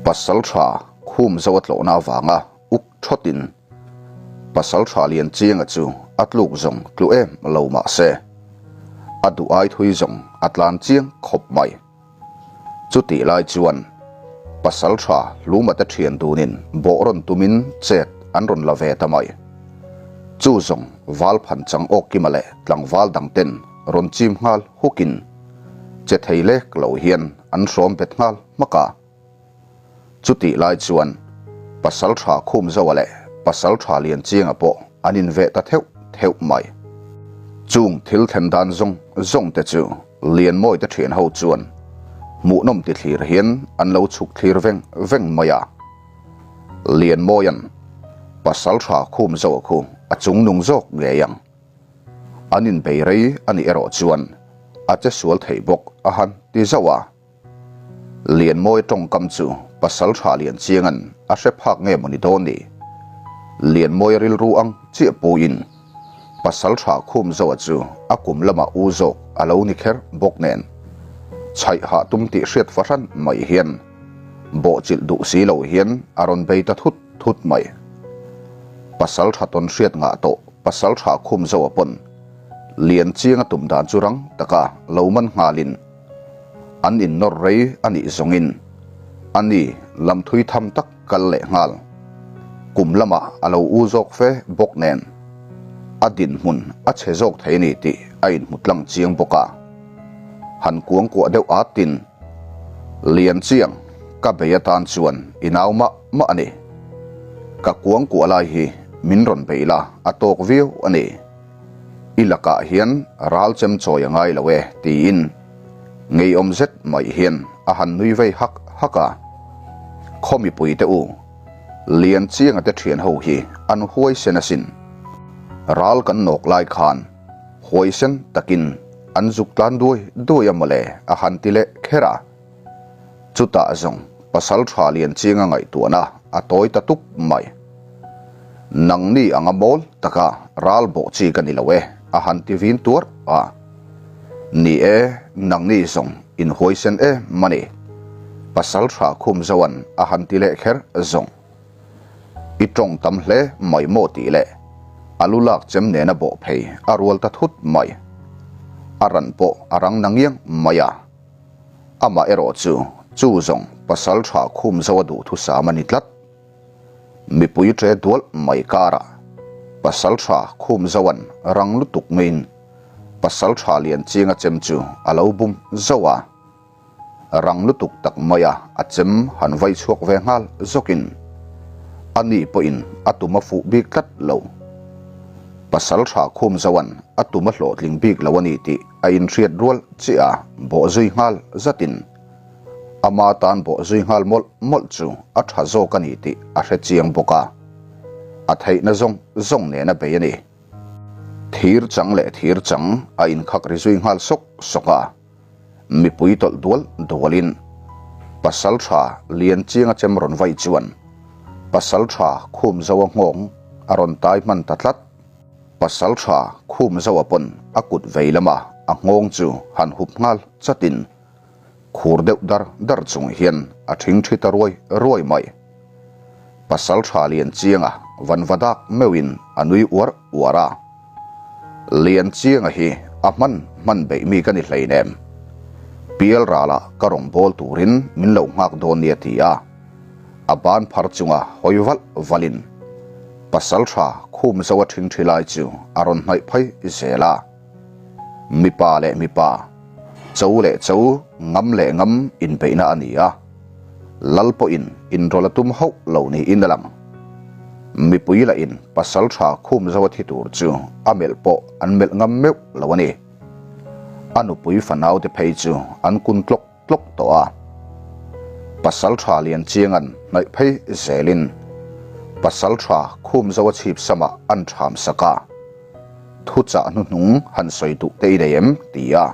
Pasalṭha khum zo a tlawhna avanga uk ṭhawtin Pasalṭha Lianchianga chu a tluk zawng tlu em lo mah se, a duh ai thui zawng a tlan chiang khawp mai. Chutih lai chuan Pasalṭha Hlumate ṭhian dunin bawh rawn tumin chet an rawn la ve ta mai. Chu zawng val phan chang awk kima leh tlangval dangten rawn chim nghal hukin che thei lek lo hian an hrawm bet nghal hmak a. Chutih lai chuan Pasalṭha Khumzoa leh Pasalṭha Lianchianga pawh an inveh ta theuh theuh mai. Chung thil thlen dan zawng zawng te chu Lianmawite ṭhian ho chuan hmuhnawm ti thlir hian an lo chhuk thlir veng veng mai a. Lianmawia'n Pasalṭha Khumzoa khu a chungnung zawk ngei ang. An inbei rei a nih erawh chuan a che sual thei bawk a han ti zauh a. Lianmawi tawngkam chu Pasalṭha Lianchianga'n a hre phak nge maw ni dawn ni? Lianmawia rilru ang chiah puiin Pasalṭha Khumzoa chu a kum lamah u zawk a lo ni kher bawk nen chhaih hah tum tih hriat fahran mai hian bawhchilh duh si lo hian a rawn bei ta thut thut mai. Pasalṭha tawn hriat ngah tawh Pasalṭha Khumzoa pawn Lianchianga tum dan chu rang taka lo man nghalin An innawr rei a nih zawngin a ni lam thui tham tak kal leh nghal. Kum lamah a lo u zawk fe bawk nen a dinhmun a chhe zawk thei a ni tih a inhmu tlang chiang bawk a. Han kuangkuah deuh at tin, Lian chiang ka bei atan chuan i nau mah mah a ni. Ka kuangkuah lai hi min rawn bei la a tawk viau a ni. I lakah hian ral chem chawi a ngai lo e, tiin ngeiawm zet mai hian a han nui vei hak hak a. Khaw mipuite u, Lianchianga te thian ho hi an huaisen asin. Ral kan nawk lai khan huaisen takin an zuk tlan duai duai a mawle a han ti leh kher a. Chutah zawng pasal tha lian chinga ngaihtuahna a tawi ta tup mai. Nangni anga mawl taka ral bawh chi ka ni lo e, a han ti vin tuar a. Ni e, nangni zawng inhuaisen em a ni. Pasal tha khum zoan a han ti leh kher zawng. I tawng tam hle mai maw tih leh a lu lak chem nena bawh phei a rual ta thut mai. A ran pawh a rang na ngiang mai a. Amah erawh chu chu zawng pasal tha khum zo a duh thusam a ni tlat. Mipui ṭe dual mai karah pasal tha khum zoan rang lutuk maiin pasal tha lian chinga chem chu a lo bum zo a. Rang lutuk tak maia a chem han vai chhuak ve nghal zawkin ani pawhin a tum a fuh bik tlat lo. Pasal tha khum zoan a tum a hlawhtling bik lo a ni tih A inhriat rual chiah a bawh zui nghal zatin ama tan bawh zui nghal mawlh mawlh chu a tha zawk a ni tih a hre chiang bawk a, a theihna zawng zawng nen a bei a ni. Thir chang leh thir chang a inkhak ri zui nghal sawk sawk a, mipui tawlh dual dualin pasal tha lian chianga chem rawn vai chuan pasal tha khum zo a nghawng a rawn tai hman ta tlat. Pasal tha khum zoa pawn a kut vei lama a nghawng chu han hup nghal chatin khur deuh dar dar chung hian a thing thi ta ruai ruai mai. Pasal tha lian chianga van va dak meuhin a nui uar uar a. Lian chianga hi a hman hman beih mi ka ni hleinem. Pial ralah ka rawn bawl turin min lo nghak dawn nia ti a. A ban phar chunga hawi valh valhin pasal tha khum zo a thing thi lai chu a rawn hnaih phei zel a. Mipa leh mipa, cho leh cho, ngam leh ngam inbeihna a ni a. Lal pawhin inrawlh a tum hauh lo niin a lang. Mipui lahin pasal tha khum zo a thi tur chu a melh pawh an melh ngam meuh lo a ni. A nupui fanaute phei chu an kun tlawk tlawk tawh a. Pasal tha lian chianga'n hnaih phei zelin pasal tha khum zo a chhip samah an tham sak a. Thuchah hnuhnung han sawi duh te i nei em? ti a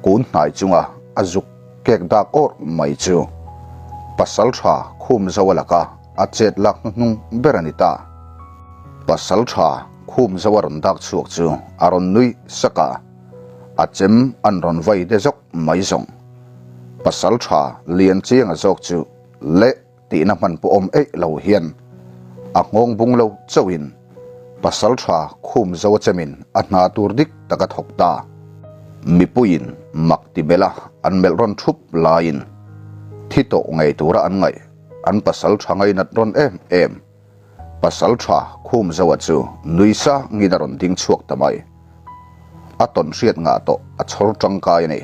kun hnai chunga a zuk kek dak awrh mai chu pasal tha khum zo a laka a chet lak hnuhnung ber a ni ta. Pasal tha khum zo a rawn dak chhuak chu a rawn nui sak a. A chem an rawn vai de zawk mai zawng. Pasal tha lian chianga zawk chu le. tihna hman pawh awm eih lo hian a nghawng bung lo chauhin Pasalṭha khum zo a chemin a hna tur dik tak a thawk ta. Mipuiin mak ti bela an melh rawn ṭhup laiin thi tawh ngei tura an ngaih an pasalṭha ngainat rawn em em. Pasalṭha khum zoa chu nui sangin a rawn ding chhuak ta mai. A tawn hriat ngah tawh a chhawr ṭangkai a ni.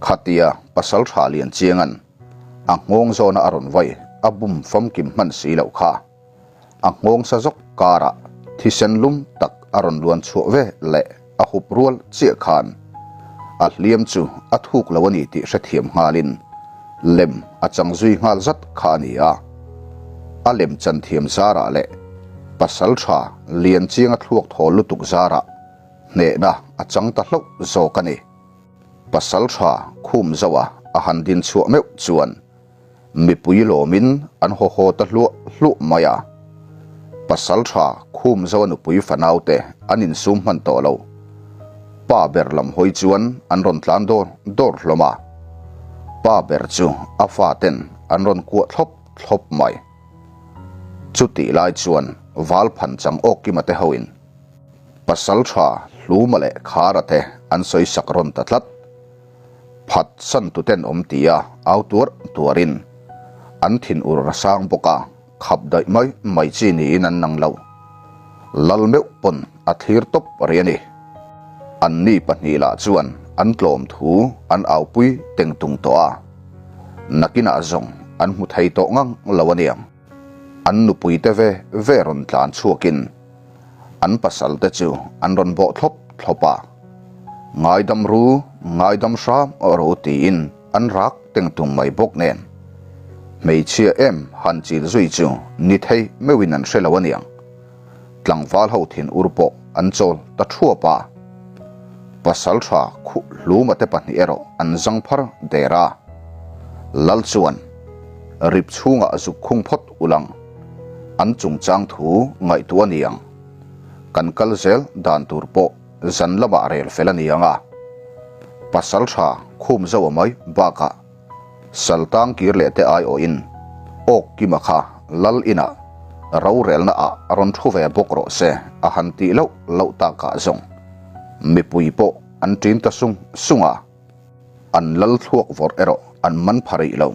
Khatia pasalṭha Lianchianga'n a nghawng zawna a rawn vai a bum famkim hman si loh kha. A nghawng sa zawk karah thisen lum tak a rawn luan chhuah ve leh a hup rual chiah khan a hliam chu a thuk lo a ni tih hrethiam nghalin lem a chang zui nghal zat kha a ni a. A lem chan thiam zarah leh pasal tha lian chianga thluak thawl lutuk zarah hnehna a chang ta hlauh zawk a ni. Pasal tha khum zauha a han din chhuah meuh chuan Mipui lawmin an haw haw ta hluah hluah mai a. Pasal tha khum zo a nupui fanaute an insum hman tawh lo. Pa ber lam hawi chuan an rawn tlan dawr dawr hlawm a. Pa ber chu a faten an rawn kuah thlawp thlawp mai. Chutih lai chuan val phan chang awk kima te hoin pasal tha Hluma leh Khara te an sawi sak rawn ta tlat. Phat san tuten awm tia au tuar tuarin an thin ur a sang bawk a, khap daih mai mai chi niin an nang lo. Lal meuh pawn a thlir tawp rih a ni. Anni pahnih lah chuan an tlawm thu an aupui teng tung tawh a, nakinah zawng an hmu thei tawh ngang lo a niang. An nupuite ve ve rawn tlan chhuakin an pasal te chu an rawn bawh thlawp thlawp a, Ngaidam ru, ngaidam hram ru tiin an rak teng tung mai bawk nen. Hmeichhia em han chil zui chu ni thei meuhin an hre lo aniang. Tlangval ho thin ur pawh an chawl ta thuap a. Pasal tha khuh hluma te pahnih erawh an zang phar der a. Lal chuan rip chhungah zuk khung phawt ulang. An chungchang thu ngaihtuah a ni ang. Kan kal zel dan tur pawh zan lamah rel fel a ni ang a. Pasal tha khum zo a mai bakah Saltang kir leh te aiawhin awk kima kha lal inah rorelna ah rawn thu ve bawk rawh se a han tih loh loh takah zawng mipui pawh an ṭin ta sung sung a. An lal thluak vawrh erawh an man pha rih lo.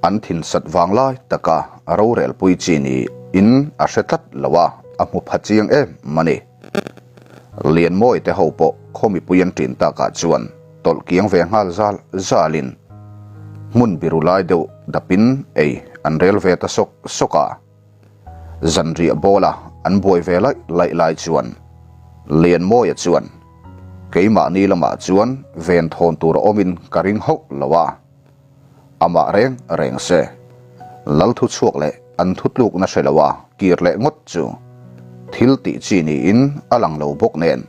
An thin sat vang lai taka rorelpui chi niin a hre tlat lo a, a hmu pha chiang em a ni. Lianmawi te ho pawh khaw mipui an ṭin takah chuan tawlh kiang ve nghal zal zalin hmun biru lai deuh dapin ei an rel ve ta sawk sawk a. Zanriah bawla an buai ve laih laih lai chuan Lianmawia chuan keimahni lamah chuan ven thawn tur a awmin ka ring hauh lo a. Amah reng reng se, lal thu chhuak leh an thu tlukna hre lo a kir leh ngawt chu thil tih chi niin a lang lo bawk nen,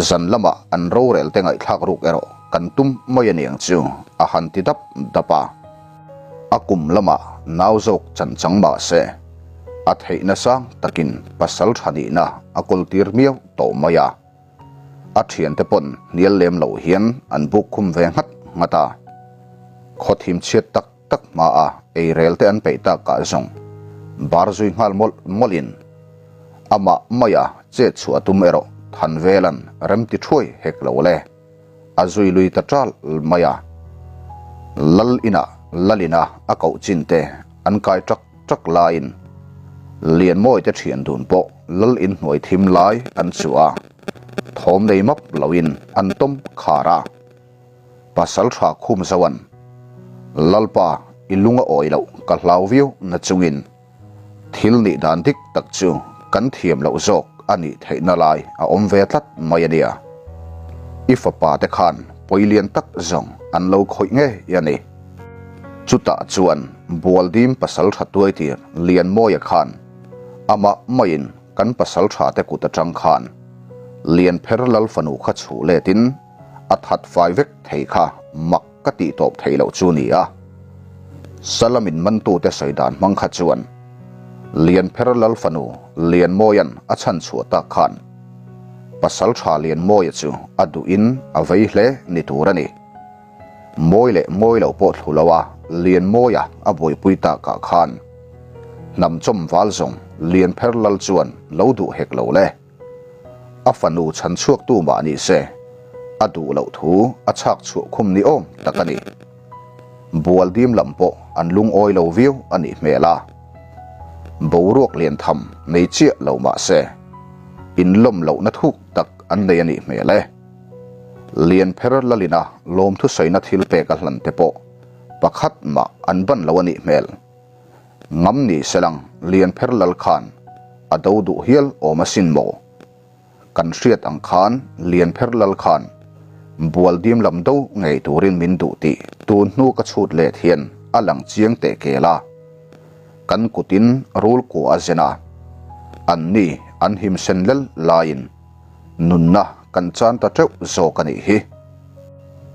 zan lamah an rorel te ngaihthlak ruk erawh kan tum mai a niang chu a han ti dap dap a. A kum lamah nau zawk chan chang mah se, a theihna sang takin pasal tha nihna a kawltir miau tawh mai a. A thiante pawn hnial lem loh hian an buk khum ve nghat nghat a. Khaw thim chhiat tak tak hma a ei rel te an peih tak ah zawng bar zui nghal mawlh mawlh in amah maia chet chhuah tum erawh Thanvelan rem ti thuai hek lo le. A zui lui ta ṭal mai a. Lal inah Lalina a koh chin te an kai ṭak ṭak laiin Lianmawi te ṭhian dun pawh Lal inhnuai thim lai an chuh a, thawm nei map loin an tawm khar a. Pasal ṭha khum zoan, Lalpa i lung a awi loh ka hlau viau na chungin Thil nih dan dik tak chu kan thiam loh zawk a nih theihna lai a awm ve tlat mai a nia. I fapa te khan pawi lian tak zawng an lo khawih ngei a ni. Chutah chuan Bualdim pasal tha tuaitir Lianmawia khan amah maiin kan pasal tha te kut atang khan Lianpher lal fanu kha chhuh letin a that fai vek thei kha mak ka tih tawp theih loh chu ni a. Salamin mantute sawi dan hmang kha chuan Lianpher lal fanu Lianmawia'n a chhan chhuah tak khan pasal tha Lianmawia chu a duhin a vei hle ni tur a ni. Mawi leh mawi lo pawh thlu lo a Lianmawia a buaipui takah khan hnam chawm val zawng Lianpher lal chuan lo duh hek lo le. A fanu chhan chhuaktu mah ni se, a duh loh thu a chhak chhuah khum ni awm tak a ni. Bualdim lam pawh an lungawi lo viau a nih hmel a. Boruak lian tham nei chiah lo mah se, inlawm lohna thuk tak an nei a nih hmel e. Lianpher Lalina lawmthusawina thil pek a hlan te pawh pakhat mah an ban lo a nih hmel. Ngam ni selang Lianpher Lal khan a do duh hial awm asin maw? Kan hriat ang khan Lianpher Lal khan Bualdim lam do ngei turin min duh tih tun hnu ka chhut let hian a lang chiang teh kel a. Kan kutin rul kua a zen a, anni an himsen lel laiin nunna kan chan ta teuh zawk a nih hi.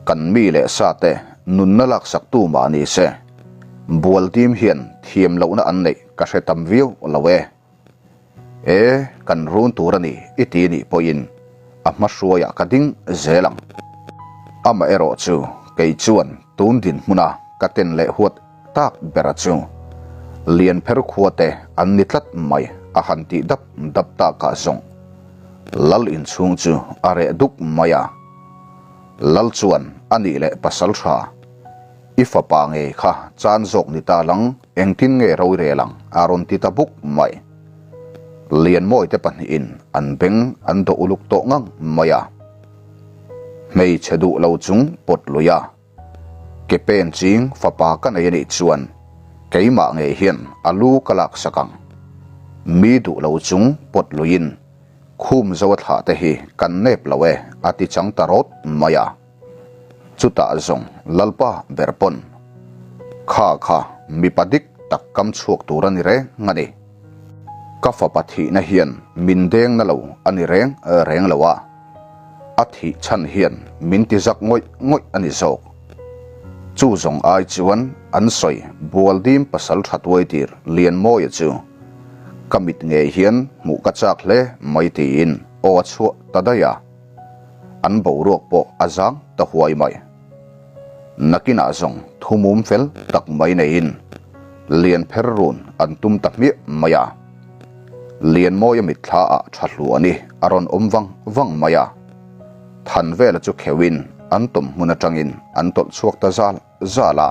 Kan mi leh sa te nunna laksaktu mah ni se, Bualdim hian thiam lohna an neih ka hre tam viau lo e. E, kan run tur a ni i ti nih pawhin a hma hruaiah ka ding zel ang. Amaherawh chu kei chuan tun dinhmuna ka ten leh huat tak bera chu Lianpher khua te an ni tlat mai a han tih dap dap takah zawng Lal inchhung chu a reh duk mai a. Lal chuan a nih leh pasal tha i fapa ngei kha chan zawk ni ta lang engtin nge rorel ang a rawn ti ta buk mai. Lianmawi te pahnihin an beng an dawh uluk tawh ngang mai a. Hmeichhe duh lo chung pawt lui a. Ke pen ching fapa ka nei a nih chuan keimah ngei hian a lu ka lak sak ang. Mi duh lo chung pawt luiin khum zo a thlah te hi kan nep lo e a ti chang ta rawt mai a. Chutah zawng Lalpa ber pawn kha kha mipa dik tak kam chhuak tur a ni reng a ni. Ka fapa thihna hian min deng na lo a ni reng reng lo a. A thih chhan hian min ti zak ngawih ngawih a ni zawk. Chu zawng ai chuan an sawi Bualdim pasal tha tuaitir Lianmawia chu ka mit ngei hian hmuh ka chak hle mai tiin aw a chhuah ta daih a. An boruak pawh a zang ta huai mai. Nakinah zawng thu mum fel tak mai neiin Lianpher run an tum ta hmiah mai a. Lianmawia mitthla ah tha hluah ni a rawn awm vang vang mai a. Thanvela chu kheuhin an tawm hmun atangin an tawlh chhuak ta zal zal a.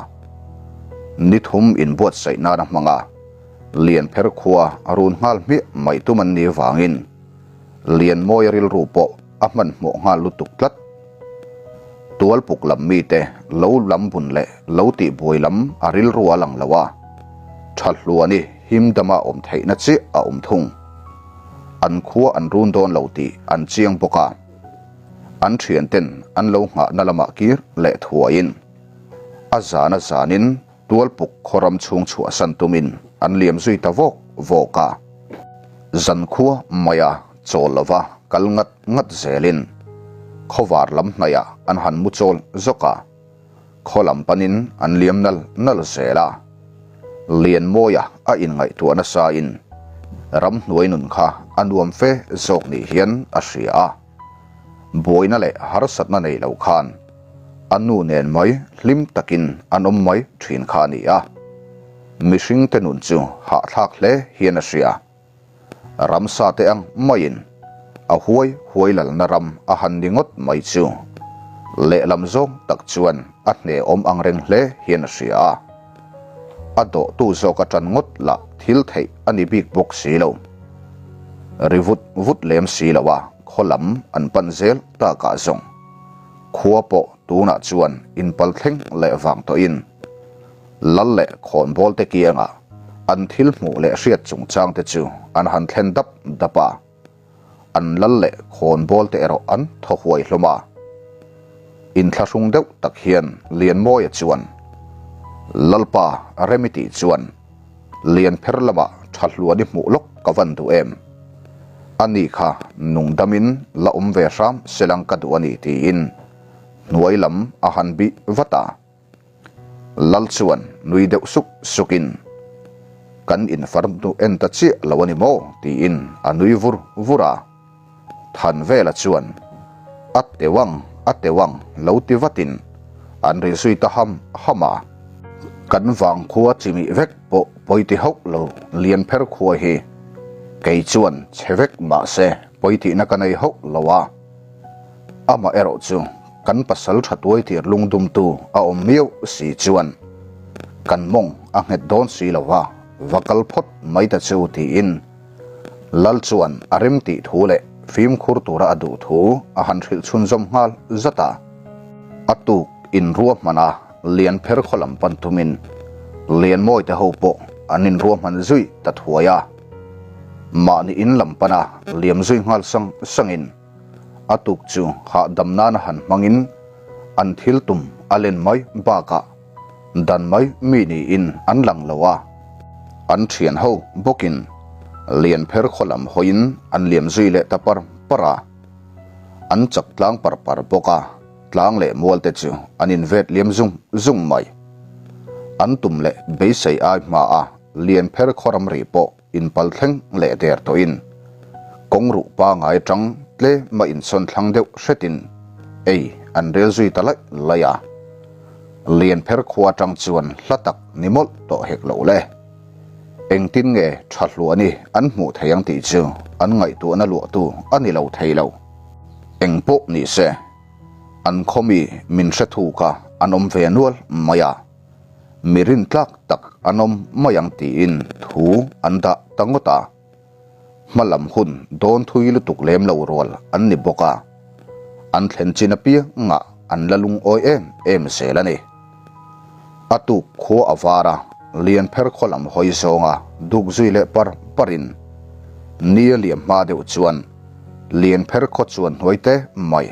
Ni thum inbuatsaih nan a hmang a, Lianpher khua a run nghal hmiah mai tum an nih vangin Lianmawia rilru pawh a hmanhmawh nghal lutuk tlat. Tualpuk lam mite lo lam bun leh lo tih buai lam a rilru a lang lo a, tha hluani him dama awm theihna chiah a awm thung. An khua an run dawn lo tih an chiang bawk a, an thianten an lo nghahna lamah kir leh thuaiin a zan a zanin Tualpuk khaw ram chhung chhuahsan tumin an liam zui ta vawk vawk a. Zankhua maia chawl lova kal ngat ngat zelin khawvar lam hnaihah an han mu chawl zawk a, khaw lam panin an liam nal nal zel a. Lianmawia a inngaihtuah nasain ramhnuai nun kha a nuam fe zawk ni hian a hria a. Buaina leh harsatna nei lo khan a nu nen mai hlim takin an awm mai thin kha a ni a. Mihringte nun chu hahthlak hle hian a hria. Ramsa te ang maiin a huai huai lalna ram a han ni ngawt mai chu lehlam zawng tak chuan a hnehawm ang reng hle hian a hria a. A dawhtu zawk atan ngawt lah thil theih a ni bik bawk si lo. Ri vut vut lem si lo a khaw lam an pan zel takah zawng khua pawh tunah chuan inpal thleng leh vang tawhin Lal leh khawnbawl te kiangah an thil hmuh leh hriat chungchang te chu an han thlen dap dap a, an lal leh khawnbawl te erawh an thaw huai hlawm a. Inthlahrung deuh tak hian Lianmawia chuan Lalpa Remi tih chuan Lianpher lamah tha hluan i hmuh lawk ka van duh em? Ani kha nungdamin la awm ve hram selang ka duh a ni tiin hnuai lam a han bih vat a. Lal chuan nui deuh suk sukin, Kan infarm hnu en ta chiah lo a ni maw? tiin a nui vur vur a. Thanvela chuan, A teu ang, a teu ang, lo ti vatin an ri zui ta ham ham a. Kan vangkhua chimih vek pawh pawi ti hauh lo Lianpher khua hi kei chuan chhe vek mahse pawi tihna ka nei hauh lo a. Amah erawh chu kan pasal tha tuai tir lungdumtu a awm miau si chuan kan mawng a nghet dawn si lo va, va kal phawt mai ta chu tiin Lal chuan a rem tih thu leh fimkhur tura a duh thu a han hrilh chhunzawm nghal zat a. A tuk inruahman a Lianpher khaw lam pan tumin Lianmawite ho pawh an inruahman zui ta thuai a. Mahni in lam pana liam zui nghal sang sangin A tuk chu hahdam nana han hmangin an thil tum a len mai bakah dan mai mi niin an lang lo a, an thian ho bawkin Lianpher khaw lam hawiin an liam zui leh ta par par a. An chak tlang par par bawk a, tlang leh mual te chu an invet liam zung zung mai. An tum leh beisei ai hma a Lianpher khaw ramri pawh Inpal thleng leh der tawhin kawng ruh pangai atang tlem a insawn thlang deuh hretin ei an rel zui ta laih laih a. Lianpher khua atang chuan hla tak ni mawlh tawh hek lo le. Engtin nge tha hluah ni an hmuh thei ang tih chu an ngaihtuahna luahtu a ni lo thei lo. Eng pawh ni se, an khaw mi min hre thuk a an awm ve nual mai a. Mi rintlak tak an awm mai ang tiin thu an dah ta ngawt a. Hma lam hun dawn thui lutuk lem lo rual an ni bawk a, an thlen chin apiangah an la lungawi em em zel a ni. A tuk khua a var a, Lianpher khaw lam hawi zawnga duk zui leh par parin ni a liam hma deuh chuan Lianpher khaw chuan hnuai te mai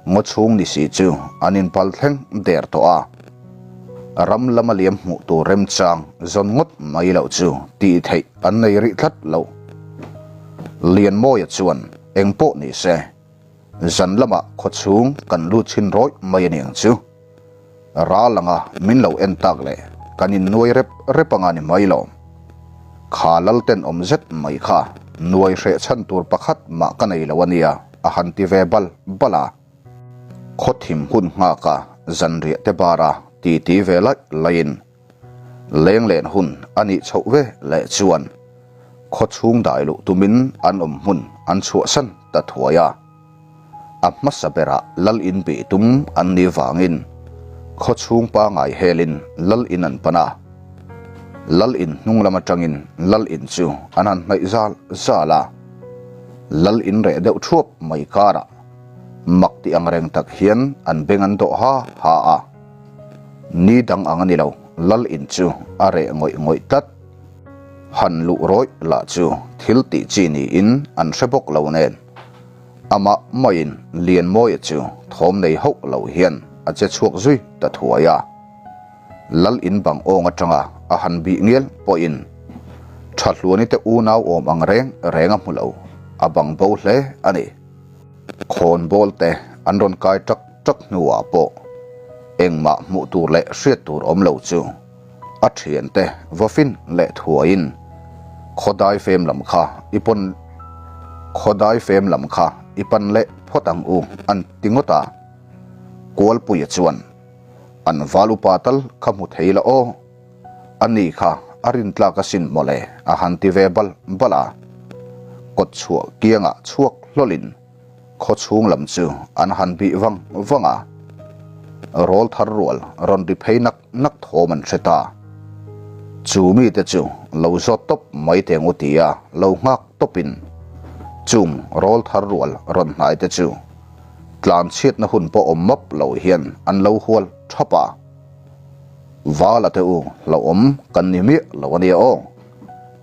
Ngaw chhung ni si chu an inpal thleng der tawh a, ram lama liam hmuh tur remchang zawn ngawt mai loh chu tih theih an nei rih tlat lo. Lianmawia chuan eng pawh ni se, zan lamah khaw chhung kan lut chhin rawih mai a niang chu. Ral anga min lo en tak leh kan innuai rep rep anga ni mai lo. Kha lal tenawm zet mai kha nuai hreh chhan tur pakhat mah ka nei lo a nia a han ti ve bal bal a. Khaw thim hun nghak a zanriah te bara titi ve laih laihin lenglen hun a nih chhoh ve leh chuan khaw chhung dai luh tumin an awm hmun an chhuahsan ta thuai a. A hmasa berah lal in bih tum an nih vangin khaw chhung pangai helin lal in an pan a. Lal in hnung lam atangin lal in chu an han hnaih zal zal a. Lal in reh deuh thuap mai karah mak ti ang reng tak hian an beng an dawh ha ha a. Ni dang ang a ni lo, lal in chu a reh ngawih ngawih tlat. Han luh rawih lah chu thil tih chi niin an hre bawk lo nen. Amah maiin Lianmawia chu thawm nei hauh lo hian a che chhuak zui ta thuai a. Lal in bang awng atanga a han bih ngial pawhin Thahluani te unau awm ang reng reng a hmu lo, a bang bo hle a ni. Khawnbawl te an rawn kai tak tak hnuah pawh engmah hmuh tur leh hriat tur awm lo chu A thiante vawfin leh thuaiin khawdai fem lam kha i pawn khawdai fem lam kha i pan leh phawt ang u an ti ngawt a. Kualpuia chuan an val upa tal kha hmu thei la aw, a ni kha a rintlak asin mawle a han ti ve bal bal a. Kawtchhuah kiangah chhuak hlawlin Khaw chhung lam chu an han bih vang vang a, rawl thar rual rawn ri phei nak nak thawm an hre ta. Chu mite chu lo zawt tawp mai teng u tia lo nghak tawpin chung rawl thar rual rawn hnai te chu tlan chhiatna hun pawh awm map lo hian an lo hual thap a. Vala te u hlauhawm kan ni miah lo a nia aw.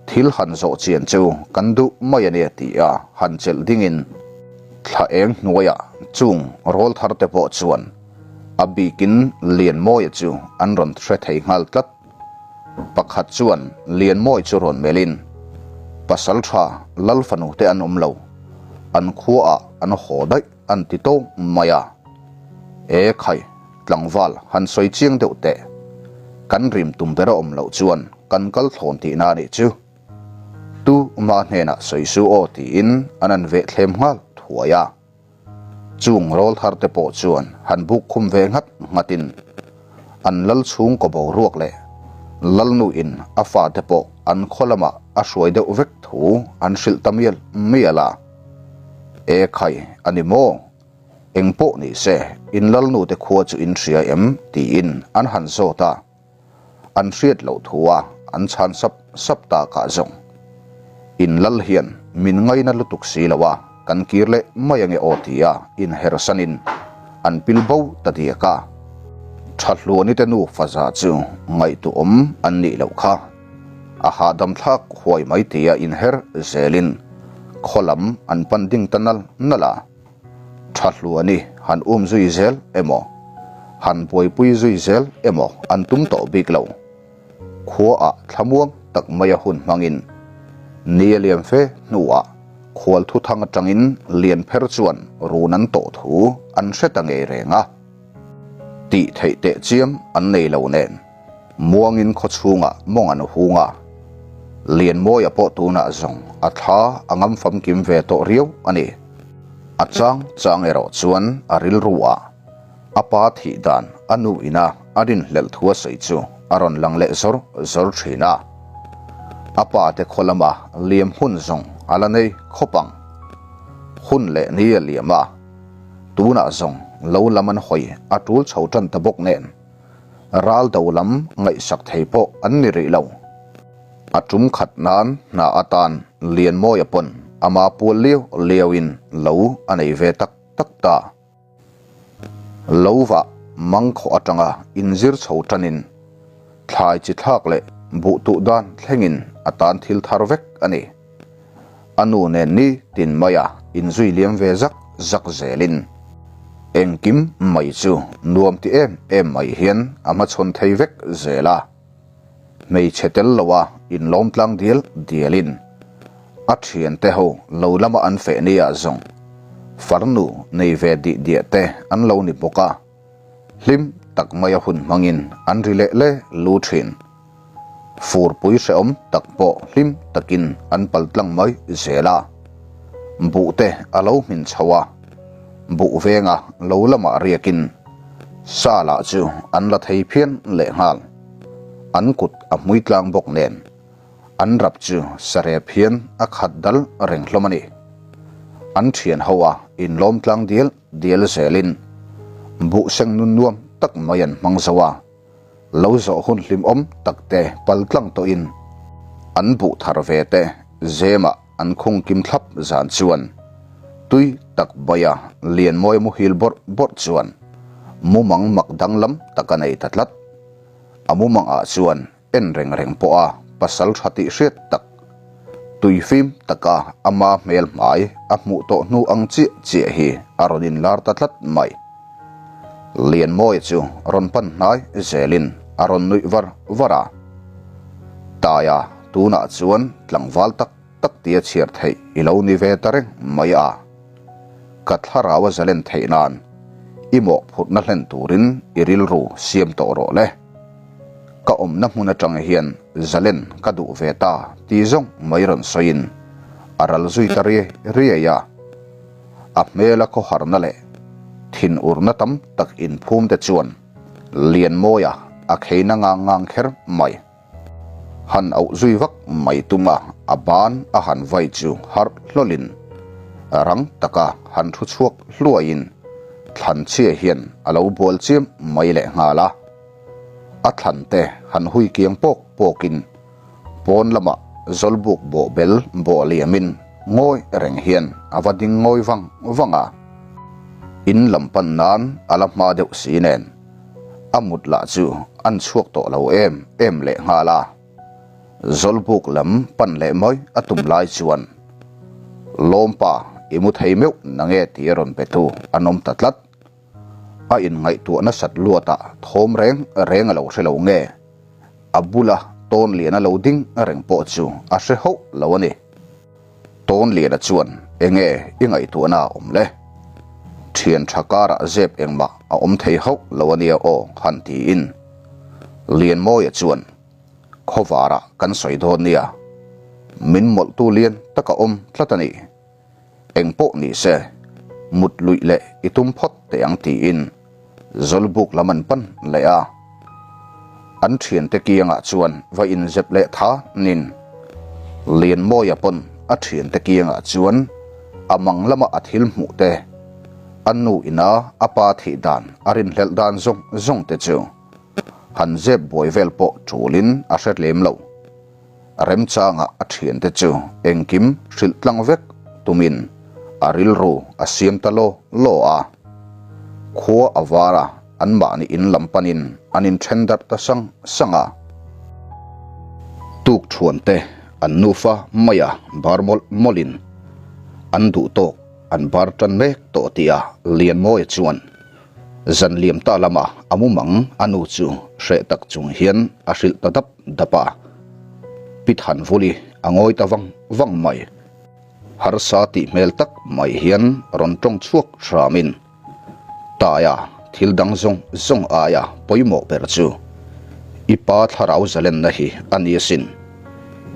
Thil han zawh chian chu kan duh mai a nia ti a han chelh dingin thla eng hnuaiah chung rawl thar te pawh chuan a bikin Lianmawia chu an rawn hre thei nghal tlat. Pakhat chuan Lianmawi chu rawn melhin, Pasal tha Lal fanu te an awm lo, an khuaah an haw daih an ti tawng mai a. E khai, tlangval han sawi chiang deuh teh. Kan rim tum ber a awm loh chuan kan kal thlawn tihna a nih chu. Tu mah hnenah sawi su aw tiin an an veh thlem nghal thuai a. Chung rawl thar te pawh chuan han buk khum ve nghat nghatin an lal chhungkaw boruak leh. Lalnu in a fate pawh an khaw lamah a hruai deuh vek thu an hrilh ta mial mial a. E khai a ni maw? Eng pawh ni se, in Lalnu te khua chu in hria em? tiin an han zawt a. An hriat loh thu a an chhan sap sap tak ah zawng. In lal hian min ngaina lutuk si lo a, kan kir leh mai ange aw ti a inher sanin an pil bo ta diak a. Thahluani te nu faza chu ngaihtuahawm an nih loh kha. A hahdam thlak huai mai ti a inher zelin khaw lam an pan ding ta nal nal a. Tha hluani han um zui zel emaw, han buaipui zui zel emaw an tum tawh bik lo. Khuaah thlamuang tak maia hun hmangin ni a liam fe hnuah khual thuthang atangin Lianpher chuan run an tawh thu an hre ta ngei reng a. Tih theih teh chiam an nei lo nen Muangin khaw chhungah mawng an hung a, Lianmawia pawh tunah zawng a thla a ngam famkim ve tawh riau a ni. A chang chang erawh chuan a rilru ah a pa thih dan a nu ina a rinhlelh thu a sawi chu a rawn lang leh zawr zawr thin a. A pa te khaw lama liam hun zawng a la nei khawp ang. Hun leh ni a liam a, tunah zawng lo lam an hawi a tul chho tan ta bawk nen. Ral do lam ngaihsak thei pawh an ni rih lo. A tum khat nan hna atan Lianmawia pawn ama pual liau liauin lo a nei ve tak tak ta. Lo vah mangkhawh atanga inzir chho tanin thlai chi thlak leh buh tuh dan thlengin a tan thil thar vek a ni. A nu nen ni tin maia inzui liam ve zak zak zelin engkim mai chu nuam ti em em mai hian a hmachhawn thei vek zel a. Hmeichhe tel loa inlawm tlang dial dialin a thiante ho lo lama an feh nia zawng farnu nei ve dih diah te an lo ni bawk a. Hlim tak maia hun hmangin an ri leh le lu thin. Furpui hrehawm tak pawh hlim takin an pal tlang mai zel a. Buh te a lo hmin chho a, buh venga lo lamah riakin sa lah chu an la thei phian lehnghal. An kut a hmui tlang bawk nen an rap chu sarep hian a khat dal reng hlawm a ni. An thian ho a inlawm tlang dial dial zelin buh seng nun nuam tak mai an hmang zo a. Lo zawh hun hlimawm tak te pal tlang tawhin an buh thar ve te zemah an khung kim thlap zan chuan tui tak baia Lianmawi muhil bawrh bawrh chuan mumang mak danglam tak a nei ta tlat. A mumangah chuan En reng reng pawh a pasal tha tih hriat tak, tuifim taka ama hmel hmai a hmuh tawh hnu ang chiah chiah hi a rawn inlar ta tlat mai. Lianmawia chu rawn pan hnai zelin a rawn nuih var var a. Taia tunah chuan tlangval tak tak tia chhiar theih i lo ni ve ta reng mai a. Ka thlarau a zalen theih nan i mawhphurhna hlen turin i rilru siam tawh rawh le. Ka awmna hmun atang hian zalen ka duh ve ta ti zawng mai rawn sawiin a ral zui ta riai riai a. A hmela khawharna leh thinurna tam tak inphum te chuan Lianmawia a kheina ngang ngang kher mai. Han auh zui vak mai tum a, a ban a han vai chu harh hlawlin rang taka han thu chhuak hluaiin thlanchhia hian a lo bual chiam mai leh nghal a. A thlan te han hui kiang pawk pawkin pawn lamah zawlbuk bawh bel bawh liamin ngawi reng hian a va ding ngawi vang vang a. In lam pan nan a la hma deuh si nen. A mut lah chu an chhuak tawh lo em em leh nghal a. Zawlbuk lam pan leh mai a tum lai chuan Lawmpa i mu thei meuh nange tih a rawn pe tu an awm ta tlat. A inngaihtuah nasat luatah thawm reng reng a lo hre lo nge a bula tawn lian a lo ding reng pawh chu a hre hauh lo a ni. Tawnliana chuan enge i ngaihtuahna a awm le? Thian tha karah zep engmah a awm thei hauh lo a nia aw han tiin Lianmawia chuan khawvarah kan sawi dawn nia, min mawlhtu lian tak a awm tlat a ni. Engpawh ni se, mut luih leh i tum phawt teh ang tiin Zawlbuk lam an pan leh a. An thiante kiangah chuan va inzep leh thanin Lianmawia pawn a thiante kiangah chuan a mang lama a thil hmuh te, a nu ina a pa thih dan a rinhlelh dan zawng zawng te chu han zep buai vel pawh tulin a hre tlem lo. Remchanga a thiante chu engkim hrilh tlang vek tumin a rilru a siam ta law law a. Khua a var a, anmahni in lam panin an inthen darh ta sang sang a. Tuk thuante an nufa mai a bar mawlh mawlhin an duh tawk an bar tan mek tawh tih a Lianmawia chuan Zan liam ta lama a mumang a nu chu hreh tak chung hian a hrilh ta dap dap a. Pi Thanvuli a ngawi ta vang vang mai. Harsa tih hmel tak mai hian rawn tawng chhuak hramin, Taia, thil dang zawng zawng aia pawimawh ber chu i pa thlarau zalenna hi a ni asin.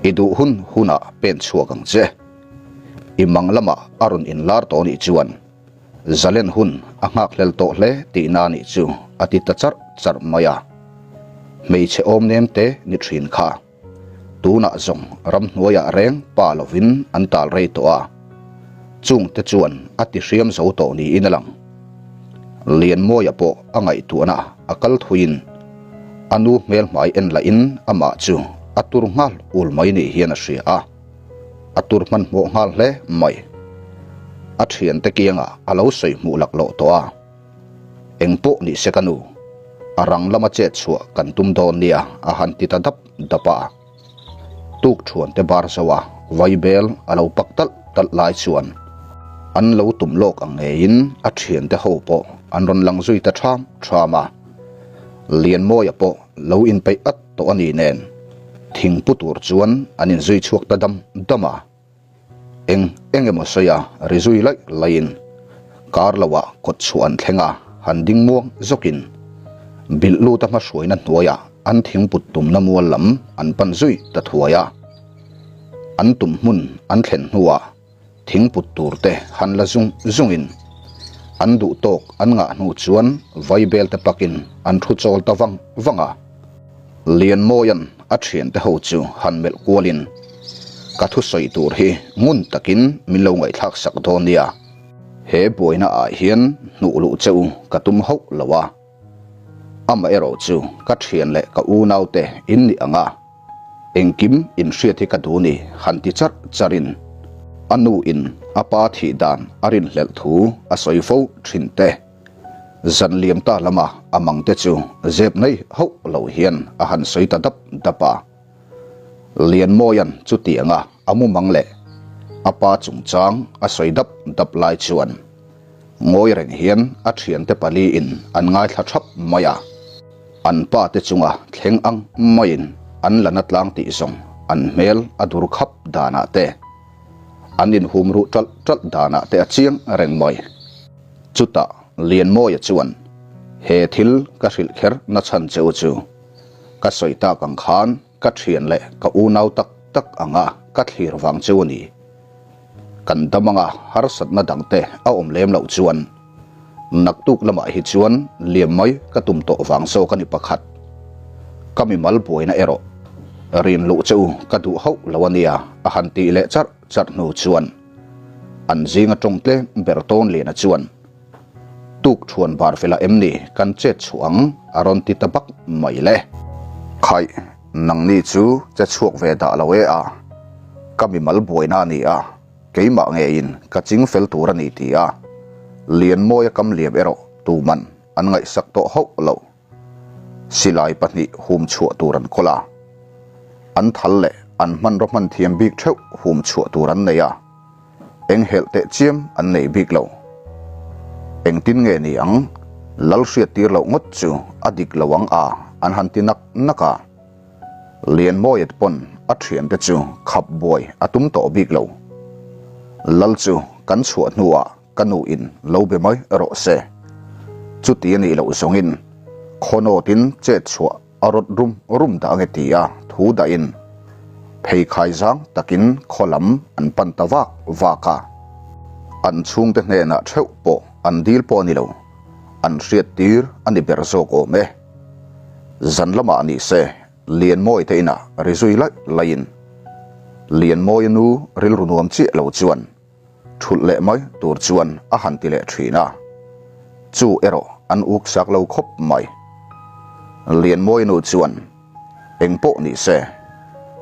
I duh hun hunah pen chhuak ang che. I mang lamah a rawn inlar tawh nih chuan Zalen hun a nghakhlel tawh hle tihna a nih chu a ti ta charh charh mai a. Hmeichhe awm nem te ni thin kha. Tunah zawng ramhnuaiah reng pa lovin an tal rei tawh a. Chung te chuan a ti hriam zo tawh niin a lang. Lianmawia pawh a ngaihtuahna a kal thuiin a nu hmelhmai en lahin amah chu a tur nghal ul mai ni hian a hria a. A tur hmanhmawh nghal hle mai. A thiante kiangah a lo sawi hmuh laklawh tawh a. Eng pawh ni se ka nu, a rang lama chet chhuah kan tum dawn nia a han ti ta dap dap a. Tuk thuante bar zo a vaibel a lo pak talh talh lai chuan an lo tum lawk ang ngeiin a thiante ho pawh an rawn lang zui ta ṭham ṭham a. Lianmawia pawh lo inpeih at tawh a ni nen thing pu tur chuan an inzui chhuak ta dam dam a, eng eng emaw sawi a ri zui laih laihin kar loah kawt chhuah an thleng a, han ding muang zawkin bilh lut a hmahruaina hnuaiah an thing put tumna mual lam an pan zui ta thuai a, an tum hmun an thlen hnuah. Thing put tur te han la zung zungin an duh tawk an ngah hnu chuan vaibel te pakin an thu chawl ta vang vang a. Lianmawia'n a thiante ho chu han melh kualin, Ka thusawi tur hi ngun takin min lo ngaihthlak sak dawn nia. He buaina ah hian hnuh luh che u ka tum hauh lo a. Amaherawh chu ka thian leh ka unaute in nih ang a. Engkim inhriat hi ka duh ni han ti charh charhin a nu in a pa thih dan a rinhlelh thu a sawi fo thin te. Zan liam ta lama a mang te chu zep nei hauh lo hian a han sawi ta dap dap a. Lianmawia'n chutianga a mumang leh a pa chungchang a sawi dap dap lai chuan ngawi reng hian a thiante paliin an ngaithla thap mai a. An pa te chunga thleng ang maiin an la na tlang tih zawng an hmel a dur khap danah te, an inhum ruh ṭalh ṭalh danah te a chiang reng mai. Chutah Lianmawia chuan, He thil ka hrilh kher na chhan che u chu ka sawi tak ang khan ka ṭhian leh ka unau tak tak anga ka thlir vang cheu a ni. Kan dam anga harsatna dangte a awm lem loh chuan naktuk lamah hi chuan liam mai ka tum tawh vang zawk a ni pakhat. Ka mimal buaina erawh rin luh che u ka duh hauh lo a nia a han tih leh charh charh hnu chuan an zinga tawng tlem ber tawn liana chuan Tuk thuan bar fela em ni kan chet chhuah ang a rawn ti ta bak mai le. Khaih, nangni chu che chhuak ve dah lo e a, ka mimal buaina a ni a, keimah ngeiin ka ching fel tur a ni ti a, Lianmawia kam liam erawh tuman an ngaihsak tawh hauh lo. Silai pahnih hum chhuah tur an kawl a, an thal leh an hmanraw hman thiam bik theuh hum chhuah tur an nei a, eng helh teh chiam an nei bik lo. Engtin nge ni ang, lal hriat tir loh ngawt chu a dik lo ang a an han ti nak nak a. Lianmawia te pawn a thiante chu khap buai a tum tawh bik lo. Lal chu kan chhuah hnuah Ka nu in lo be mai rawh se. Chuti a nih loh zawngin khawnawtin chet chhuah a rawt rum rum dah ange ti a thu dahin pheikhai zang takin khaw lam an pan ta vak vak a. An chhungte hnenah theuh pawh an dil pawh a ni lo, an hriat tir a ni ber zawk awm e. Zan lamah ni se Lianmawi te inah ri zui laih laihin Lianmawia nu rilru nuam chiah lo chuan thulh leh mai tur chuan a han ti leh thin a, chu erawh an uk sak lo khawp mai. Lianmawia nu chuan Eng pawh ni se,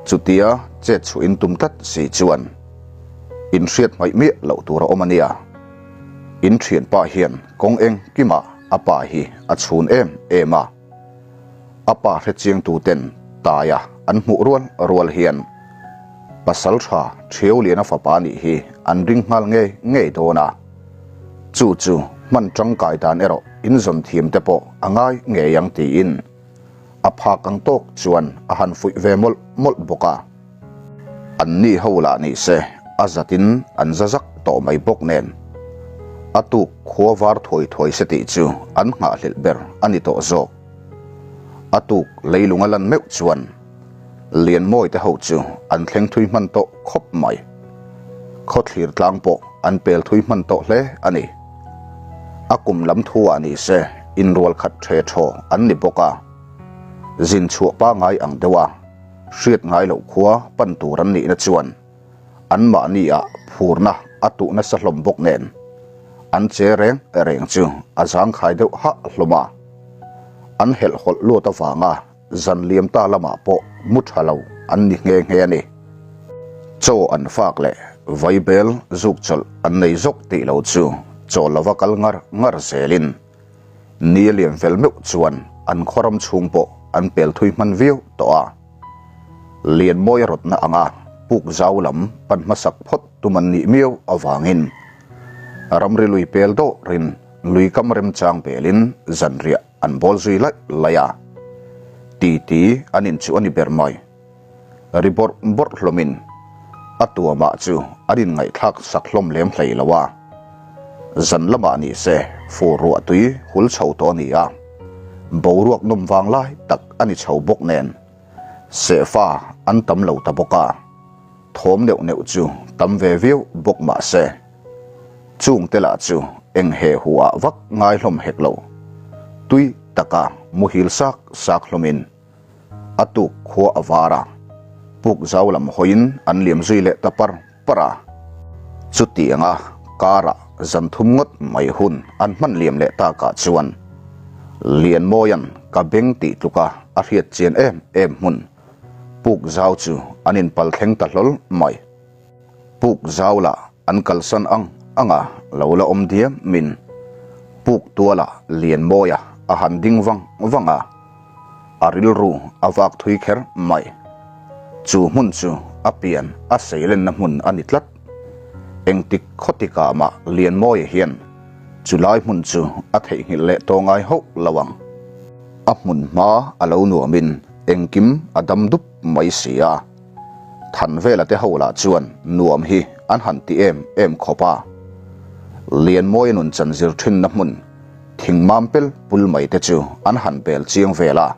chutia chet chhuah in tum tlat si chuan in hriat hmaih miah loh tur a awm a nia. In thianpa hian kawng eng kimah a pa hi a chhun em em a. A pa hrechiang tuten taia an hmuh rual rual hian pasal tha Thiauliana fapa nih hi an ring nghal ngei ngei dawn a. Chu chu hman tangkai dan erawh in zawn thiam te pawh a ngai ngei ang tiin a phak ang tawk chuan a han fuih ve mawlh mawlh bawk a. An ni ho lah ni se a zatin an za zak tawh mai bawk nen a tuk khua var thuai thuai se tih chu an nghahhlelh ber a ni tawh zawk. A tuk leilung a lan meuh chuan Lianmawi te ho chu an thleng thui hman tawh khawp mai. Khawthlir tlang pawh an pel thui hman tawh hle a ni. A kum lam thu ah ni se inrual khat the thaw an ni bawk a, zin chhuah pangai ang deuh a hriat ngai loh khua pan tur an nihna chuan anmahni ah phurna a tuh nasa hlawm bawk nen an che reng reng chu a zangkhai deuh hah hlawm a, an helhhawlh luat avanga Zan liam ta lamah pawh mu tha lo an ni nghe nghe a ni. Chaw an fak leh vaibel zuk chawlh an nei zawk tih lo chu chaw lova kal ngar ngar zelin ni a liam fel meuh chuan an khaw ram chhung pawh an pel thui hman viau tawh a. Lianmawi a rawtna anga puk zau lam pan hmasak phawt tum an nih miau avangin ramri lui pel dawrin lui kam remchang belin zanriah An bawl zui laih laih a, titi an inchuh a ni ber mai. Ri bawrh bawrh hlawmin a tuamah chu an inngaihthlak sak hlawm lem hlei lo a. Zan lamah ni se fur ruah tui hul chho tawh a ni a, boruak nawm vang lai tak a ni chho bawk nen sehfa an tam lo ta bawk a, thawm neuh neuh chu tam ve viau bawk mah se. Chung te lah chu eng he hu ah vak ngai hlawm hek lo. Tui taka muhil sak sak hlawmin a tuk khua a var a, puk zau lam hawiin an liam zui leh ta par par a. Chutianga karah zan thum ngawt mai hun an hman liam leh takah chuan Lianmawia'n ka beng tih tluka a hriat chian em em hmun puk zau chu an inpal thleng ta hlawl mai. Puk zau lah an kalsan ang ang a, lo la awm diam min. Puk tualah Lianmawia a han ding vang vang a, a rilru a vak thui kher mai. Chu hmun chu a pian a seilenna hmun a ni tlat. Engtik khawtikah mah Lianmawia hian chu lai hmun chu a theihnghilh leh tawh ngai hauh lo ang. A hmun hma a lo nuamin engkim a dam dup mai si a. Thanvela te ho lah chuan nuam hi an han ti em em khawp a. Lianmawia nun chan zir thinna hmun thingmam pel pul mai te chu an han bel chiang vel a.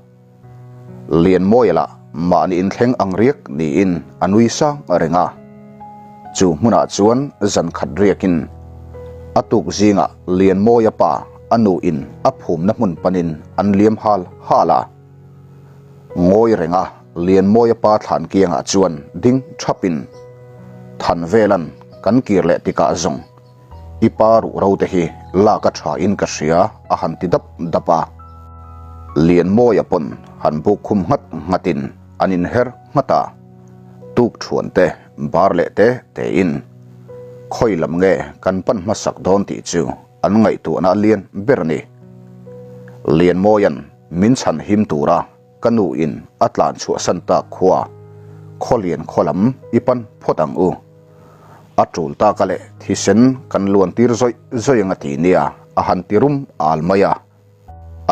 Lianmawia lah mahni inthleng ang riak niin a nui sang reng a. Chu hmunah chuan zan khat riakin a tuk zingah Lianmawia pa a nuin a phumna hmun panin an liam hal hal a. Ngawi renga Lianmawia pa thlan kiangah chuan ding thapin, Thanvelan kan kir leh tikah zawng i pa ruh ro te hi lak a tha in ka hria a han ti dap dap a. Lianmawia pawn han buk khum nghat nghatin an inher nghat a, tuk thuan te bar leh te tein khawi lam nge kan pan hmasak dawn tih chu an ngaihtuahna a lian ber a ni. Lianmawia'n Min chhan him tura ka nu in a tlan chhuahsan tak khua Khawlian khaw lam i pan phawt ang u. A tul taka leh thisen kan luan tir zawih zawih ang a ti nia a han ti rum al mai a.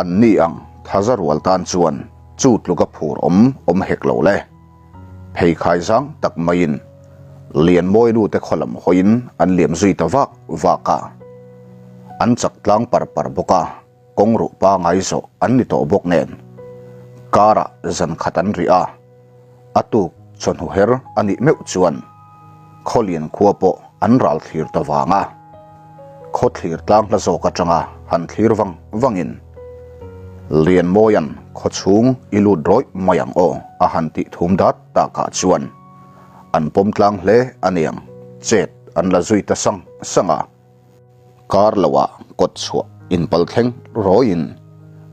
An ni ang thaza rual tan chuan chu tluk a phur awm awm hek lo le. Pheikhai zang tak maiin Lianmawi nu te khaw lam hawiin an liam zui ta vak vak a. An chak tlang par par bawk a. Kawng ruh pangai zawh an ni tawh bawk nen karah zan khat an rih a, a tuk chawhnu her a nih meuh chuan Khawlian khua pawh an ral thlir ta vang a, khaw thlir tlang hla zawk atanga han thlir vang vangin. Lianmawia'n khawchhung i lut rawih mai ang aw a han tih thum dat takah chuan an pawm tlang hle a niang, chet an la zui ta sang sang a. Kar loah kawt chhuah inpal thleng rawiin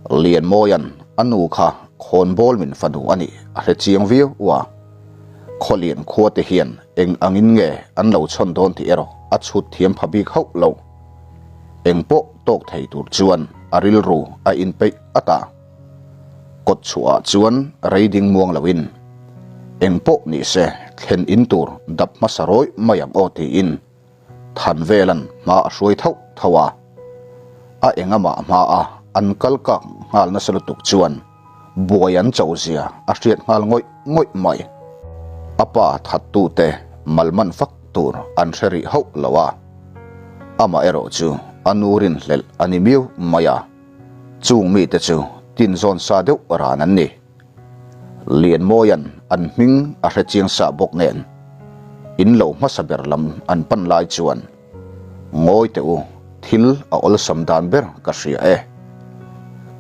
Lianmawia'n a nu kha khawnbawl min fanu a nih a hre chiang viau a. Khawlian khua te hian eng angin nge an lo chhawn dawn tih erawh a chhut thiam pha bik hauh lo. Eng pawh tawk thei tur chuan a rilru a inpeih at a. Kawt chhuahah chuan rei ding muang loin eng pawh ni se thlen in tur dap hmasa rawih mai ang aw tiin Thanvelan hma a hruai thauh thauh a. A engamah hma a an kal kak nghal nasa lutuk chuan buai an cho zia a hriat nghal ngawih ngawih mai. A pa thattute malman fak tur an hre rih hauh lo a. Amah erawh chu a nu rinhlelh a ni miau mai a, chung mite chu tinzawn sa deuh ran an ni. Lianmawia'n an hming a hre chiang sa bawk nen in lo hmasa ber lam an pan lai chuan, Ngawi teh u, thil a awlsam dan ber ka hria e.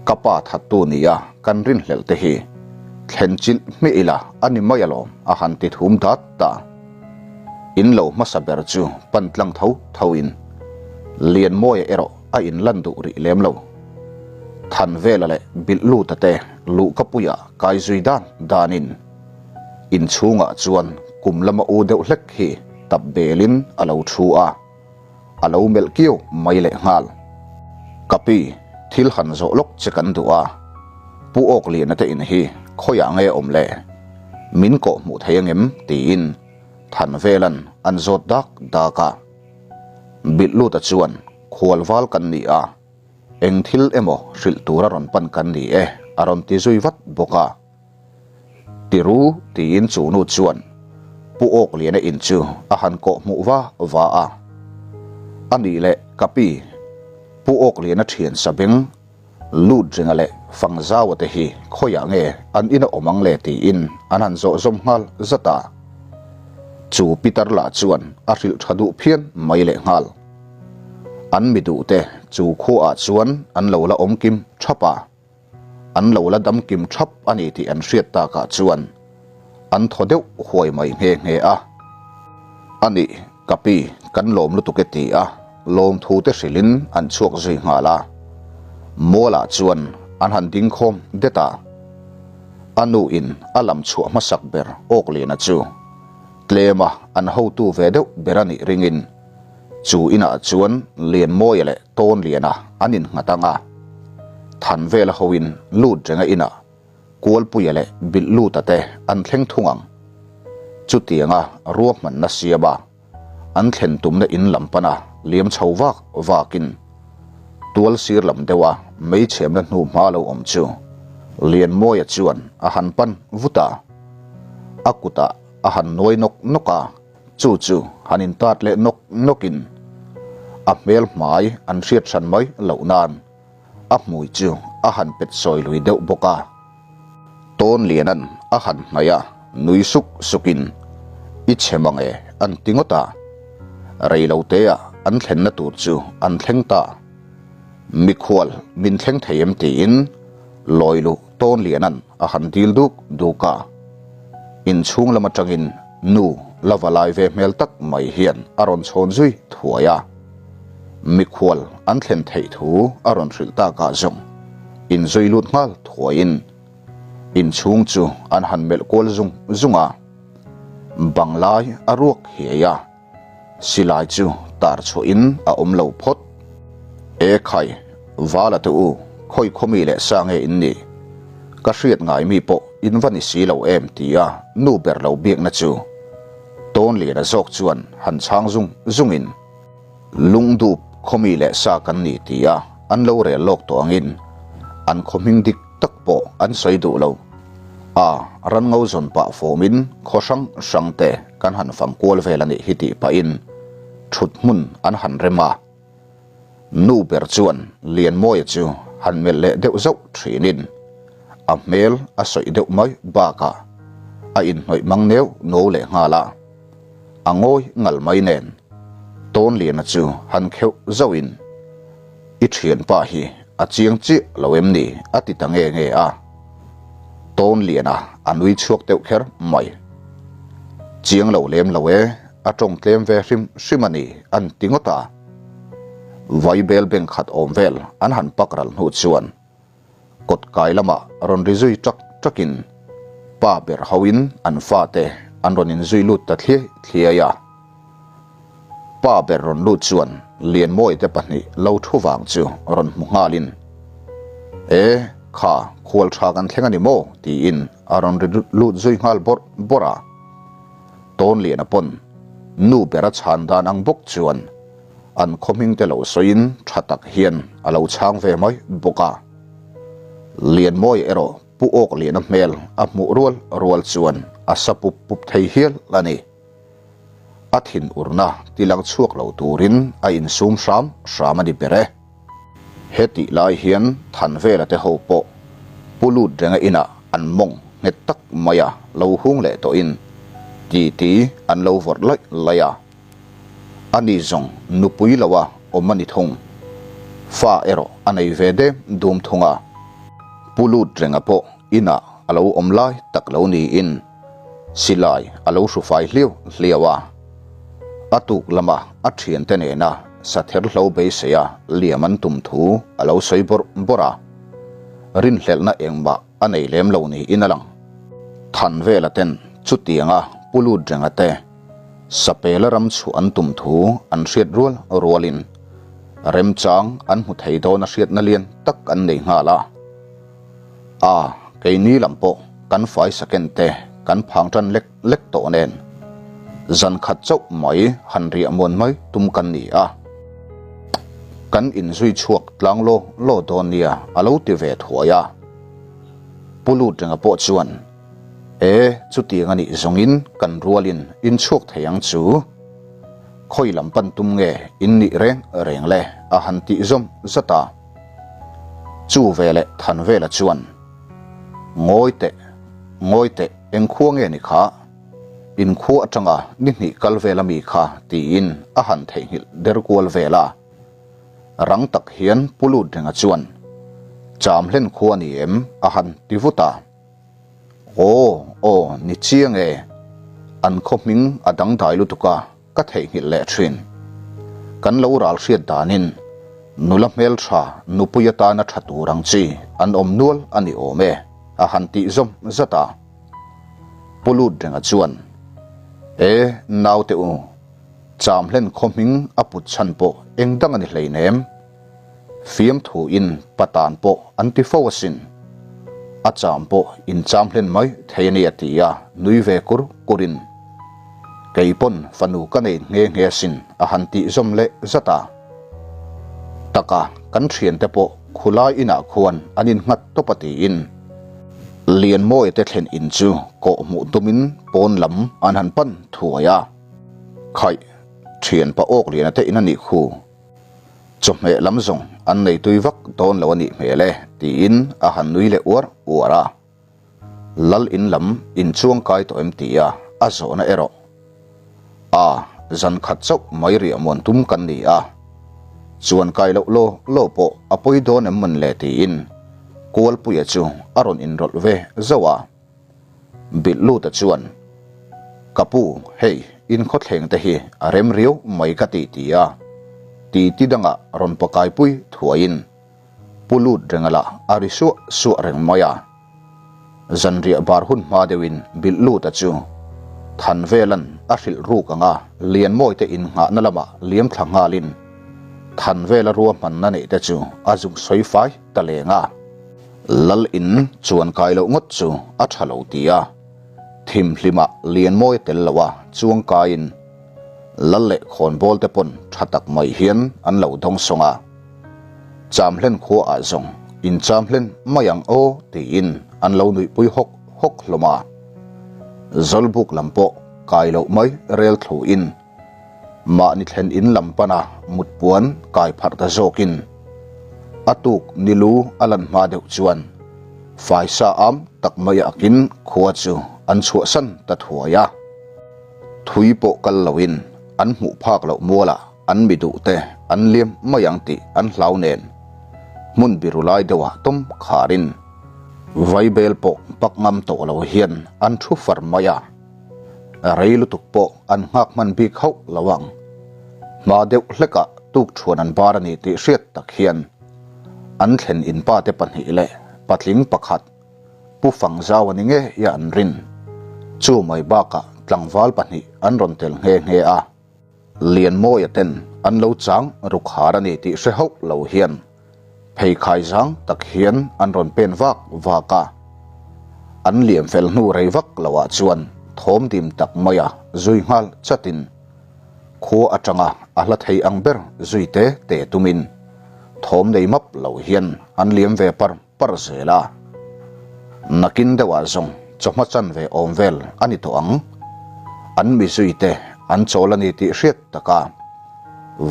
Ka pa thattu nia kan rinhlelh te hi thlen chilh hmiah ila a ni mai alawm a han ti thum dat ta. In lo hmasa ber chu pan tlang tho tho in Lianmawia erawh a in lan duh rih lem lo. Thanvela leh Bilhluta te luhkapuia kai zui dan dan in inchhungah chuan kum lama u deuh hlek hi tap belin a lo thu a, a lo melh kiau mai leh nghal. Ka pi, thil han zawh lawk che kan duh a, Pu Awkliana te in hi khawiah nge awm le? Min kawh hmuh thei angem? tiin Thanvela'n an zawt dak dak a. Bilhluta chuan khualval kan ni a, eng thil emaw hrilh tura rawn pan kan ni e a rawn ti zui vat bawk a. Tiru tiin chu nu chuan Pu Awkliana in chu a han kawh hmuh va va a. A nih leh ka pi, Pu Awkliana thian sabeng lut ringa leh Fangzaua te hi khawiah nge an ina awm ang le tiin an han zawh zawm nghal zat a. Chu Pitar lah chuan a hrilh tha duh phian mai leh nghal. An mi duh te chu khuaah chuan an lo la awm kim thap a. An lo la dam kim thap a ni tih an hriat takah chuan an thaw deuh huai mai nghe nghe a. A nih, ka pi, kan lawm lutuk e ti a, lawmthu te hrilhin an chhuak zui nghal a. Mualah chuan an han ding khawm det a. A nu in a lam chhuah hmasak ber Awkliana chu tlema an hotu ve deuh ber a nih ringin Chu inah chuan Lianmawia leh Tawnliana an innghat ang a, Thanvela hoin lut renga inah Kualpuia leh Bilhluta te an thleng thung ang. Chutianga ruahmanna siama an thlen tumna in lam pana liam chho vak vakin tual sir lam deuha meichhemna hnuhma lo awm chu Lianmawia chuan a han pan vut a, a kutah a han nuai nawk nawk a. Chu chu han intat leh nawk nawkin a hmel hmai an hriat hran mai loh nan a hmui chu a han pet sawi lui deuh bawk a. Tawnliana'n a han hnaih a, nui suk sukin, I chhe mang e, an ti ngawt a. Reiloteah an thlenna tur chu an thleng ta. Mikhual min thleng thei em tiin lawi luh Tawnliana'n a han dil duk duk a. Inchhung lam atangin nu la va lai ve hmel tak mai hian a rawn chhawn zui thuai a. Mikhual an thlen theih thu a rawn hrilh takah zawng inzui lut nghal thuaiin inchhung chu an han melh kual zung zung a. Bang lai a ruak hiai a. Silai chu tar chhuahin a awm lo phawt. E khai, Vala te u, khawi khawmi leh sa nge in nih? Ka hriat ngai mi pawh in va ni si lo em tia nu ber lo biakna chu Tawnliana zawk chuan han chhang zung zungin, Lungdup khawmi leh sa kan ni tia an lo rel lawk tawh angin an khaw hming dik tak pawh an sawi duh lo. A ran ngo zawn pah fawmin khaw hrang hrang te kan han fang kual vel a nih hi tih pahin thut hmun an han rem a. Nu ber chuan Lianmawia chu han melh leh deuh zauh thinin a hmel a sawi deuh mai bakah a inhnawih mang neu nuau leh nghal a. A ngawi ngal mai nen Tawnliana chu han kheuh zauhin, I thianpa hi. a chiang chiah lo em ni? a ti ta nge nge a. Tawnliana a nui chhuak deuh kher mai. Chiang lo lem lo e, a tawng tlem ve hrim hrim a ni an ti ngawt a. Vaibel beng khat awm vel an han pak ral hnu chuan kawt kai lamah rawn ri zui ṭak ṭakin pa ber hoin an fate an rawn inzui lut ta thliai thliai a. Pa ber rawn lut chuan Lianmawii te pahnih lo thu vang chu rawn hmu nghalin, E, kha khual tha kan thleng a ni maw? tiin a rawn ri lut zui nghal bawrh bawrh a. Tawnliana pawn nu bera chhan dan ang bawk chuan an khaw hming te lo sawiin tha tak hian a lo chhang ve mai bawk a. Lianmawii erawh Pu Awkliana hmel a hmuh rual rual chuan a sa pup pup thei hial a ni. A thin urna tilang chhuak lo turin a insum hram hram a ni ber e. Hetih lai hian Thanvela te ho pawh Pu Lut Renga inah an mawng nghet tak maia lo hung leh tawhin titi an lo vawrh laih laih a. Ani zawng nupui loa awm a ni thung. Fa erawh a nei ve dem dum thung a. Pu Lut Renga pawh inah a lo awm lai tak lo niin Silai a lo hru fai hliau hliau a, a tuk lama a thiante nena satherhlo beiseia liam an tum thu a lo sawi bawrh bawrh a, rinhlelhna engmah a nei lem lo niin a lang. Thanvela ten chutianga Pu Lutrenga te Sapela ram chhuah an tum thu an hriat rual rualin remchang an hmu thei dawn a hriatna lian tak an nei nghal a. A, keini lam pawh kan fai saken te kan phang tan lek lek tawh nen zan khat chauh mai han riah muan mai tum kan ni a, kan inzui chhuak tlang law law dawn nia a lo ti ve thuai a. Pu Lutrenga pawh chuan, E, chutiang a nih zawngin kan rualin inchhuak thei ang chu. Khawi lam pan tum nge in nih reng reng le a han tih zawm zat a. Chu veleh Thanvela chuan, Ngawi teh, ngawi teh, eng khua nge ni kha? In khua atanga ni hnih kal vel ami kha tiin a han theihnghilh der kual vel a. Rang tak hian Pu Lutrenga chuan, Cham hlen khua ni em? a han ti vut a. Aw, aw, ni chiang e, an khaw hming a dangdai lutuk a. Ka theihnghilh leh thin. Kan lo ral hriat danin nula hmeltha nupui atana tha tur ang chi an awm nual a ni awm e, a han tih zawm zat a. Pu Lutrenga chuan, E, naute u, Chamhlen khaw hming a put chhan pawh eng dang a ni hleinem. Fiamthu in patan pawh an ti fo asin. A cham pawh in cham hlen mai thei a ni a ti a, nui ve kur kur in. Kei pawn fanu ka nei nghe nghe asin a han tih zawm leh zat a. Taka kan thiante pawh khulai inah khuan an in nghat tawp a tiin Lianmawia te thlen in chu kawh hmuh tumin pawn lam an han pan thuai a. Khaih, thianpa Awkliana te in a nih khu. Chawhmeh lam zawng an nei tui vak dawn lo a nih hmel e, tiin a han nui leh uar uar a. Lal in lam inchuang kai tawh em tia a zawhna erawh. A, zan khat chauh mai riah muan tum kan ni a. Chuan kai loh law law pawh a pawi dawn em mawn le tiin Kualpuia chu a rawn inrawlh ve zauh a. Bilhluta chuan, Ka pu, hei, in khawthleng te hi a rem riau mai ka ti ti a, titi dangah rawn pakaipui thuaiin Pu Lut renga lah a ri suah suah reng mai a. Zanriah bar hun hma deuhin Bilhluta chu Thanvelan a hrilh ruk anga Lianmawite innghahna lamah liam thla nghalin Thanvela ruahmanna neih te chu a zuk sawi fai ta leng a. Lal in chuan kai loh ngawt chu a tha lo ti a, thim hlimah Lianmawi tel lo a chuang kaiin Lal leh khawnbawl te pawn tha tak mai hian an lo dawng sawng a. Cham hlen khua ah zawng in cham hlen mai ang aw tiin an lo nuihpui hawk hawk hlawm a. Zawlbuk lam pawh kai loh mai rel thlu in Mahni thlen in lam pana mut puan kai pharh ta zawkin a tuk ni lu a lan hma deuh chuan faisa am tak mai akin khua chu an chhuahsan ta thuai a. Thui pawh kal loin an hmuh phak loh mualah an mi duh te an liam mai ang tih an hlau nen. Hmun biru lai deuhah tawm kharin vaibel pawh pak ngam tawh lo hian an thu far mai a. Rei lutuk pawh an nghak hman bik hauh lo ang. Hma deuh hlekah tukṭhuan an bar a ni tih hriat tak hian an thlen inpa te pahnih leh patling pakhat Pu Fangzau a ni ngei a an rin. Chu mai bakah tlangval pahnih an rawn tel nghe nghe a. Lianmawia ten an lo chang ruk har a ni tih hre hauh lo hian pheikhai zang tak hian an rawn pen vak vak a. An liam fel hnu rei vak loah chuan thawm dim tak maia zui nghal chatin khua atanga a hla thei ang ber zui te te tumin thawm nei map lo hian an liam ve par par zel a, nakin deuhah zawng chawhma chanve awm vel a ni tawh ang. An mizui te an chawl a ni tih hriat taka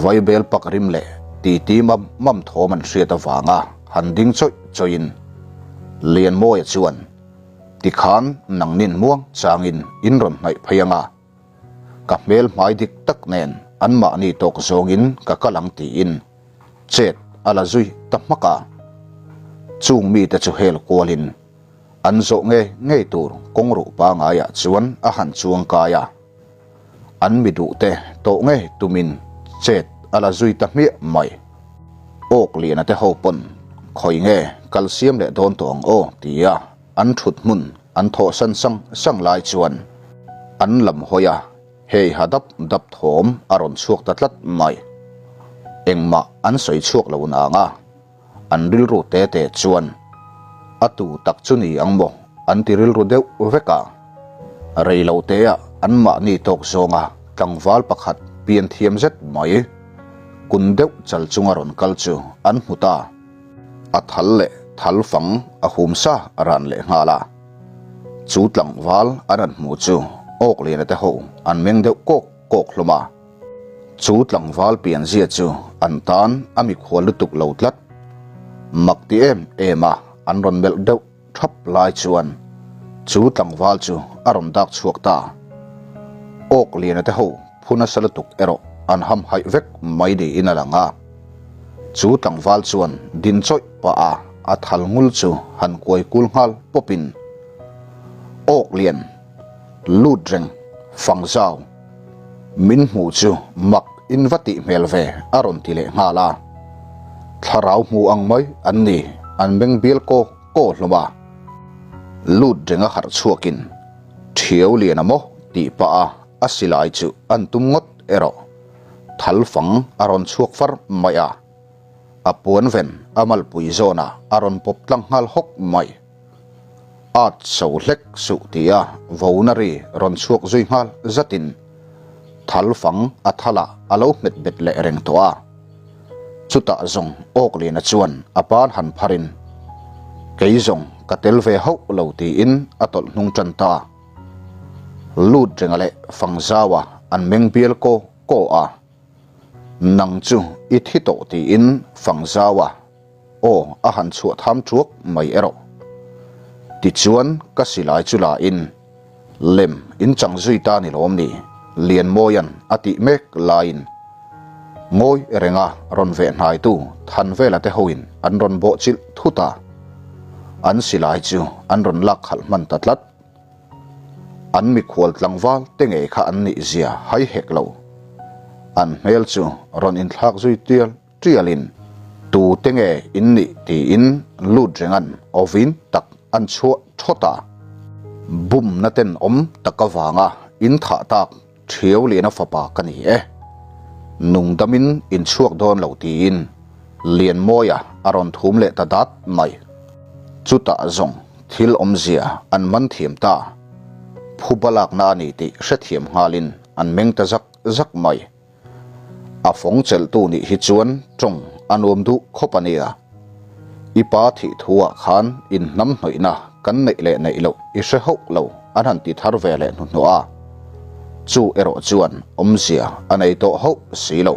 vaibel pak rim leh titi mam mam thawm an hriat avanga han ding chawih chawih in Lianmawia chuan tikhan nangnin muang changin in rawn hnaih phei anga ka hmel hmai dik tak nen anmahni tawk zawngin ka kal ang tiin Chet a la zui ta hmak a, chung mite chu hel kualin an zawh ngei ngei tur kawng ruh pangaiah chuan a han chuang kai a, an mi duhte tawh ngei tumin chet a la zui ta hmiah mai. Awk liana te ho pawn khawi nge kal siam leh dawn tawh ang aw tia an thut hmun an thawhsan sang sang lai chuan an lam hawi a. Hei ha dap dap thawm a rawn chhuak ta tlat mai. Engmah an sawi chhuak lo nang a, an rilru te te chuan a tu tak chu ni ang maw an ti rilru deuh vek a. Rei lo te ah anmahni tawk zawnga tlangval pakhat pian thiam zet mai kun deuh chal chunga rawn kal chu an hmu ta. A thal leh thal fang a hum sa ran leh nghal a. Chu tlangval an han hmuh chu Awkliana te ho an meng deuh kawk kawk hlawm a. Chu tlangval pianzia chu an tan a mikhual lutuk lo tlat. Mak ti em em a an rawn melh deuh thap lai chuan chu tlangval chu a rawn dak chhuak ta. Awkliana te ho phu nasa lutuk erawh an hamhaih vek mai niin a lang a. Chu tlangval chuan din chawih pah a a thal ngul chu han kuai kul nghal pawp in, Awk lian, lut reng, fang zau, min hmuh chu mak in va tih hmel ve a rawn ti leh nghal a. Thlarau hmu ang mai an ni, an meng bial kaw kaw hlawm a. Lut reng a harh chhuak in, Thiau lian a maw tih pah a a silai chu an tum ngawt erawh. Thal fang a rawn chhuak far mai a, a puan ven a malpui zawnah a rawn pawp tlang nghal hawk mai. At so hlek suh tia vona ri rawn chhuak zui nghal zatin thal fang a thalah a lo hmet bet leh reng tawh a. Chutah zawng Awkliana chuan a ban han pharin, Kei zawng ka tel ve hauh lo tiin a tawlh hnung tan ta. Lut renga leh Fangzaua an meng bial kaw kaw a, Nang chu i thi tawh tiin Fangzaua aw a han chhuah tham thuak mai erawh. Tichuan ka silai chu la in lem in chang zui ta ni lawm ni Lianmawia'n a tih mek laiin ngawi renga rawn veh hnaitu Thanvela te hoin an rawn bawhchilh thut a, an silai chu an rawn lak khalh hman ta tlat. An mikhual tlangval te ngei kha an nih zia hai hek lo. An hmel chu rawn inthlak zui tial tialin tu te nge in nih tiin lut rengan awin tak an chhuah thawt a. Bumna tenawm tak avanga in thah tak Thiau Liana fapa ka ni e. Nungdamin in chhuak dawn lo tiin Lianmawia a rawn thum leh ta dat mai. Chutah zawng thil awmzia an man thiam ta. Phuba lakna a ni tih hrethiam nghalin an meng ta zak zak mai. A fawng chelhtu nih hi chuan tawng a nuam duh khawp a nia. I pa thih thu ah khan in hnam hnawihna kan neih leh neih loh i hre hauh lo an han ti thar ve leh hnuhnawh a. Chu erawh chuan awmzia a nei tawh hauh si lo.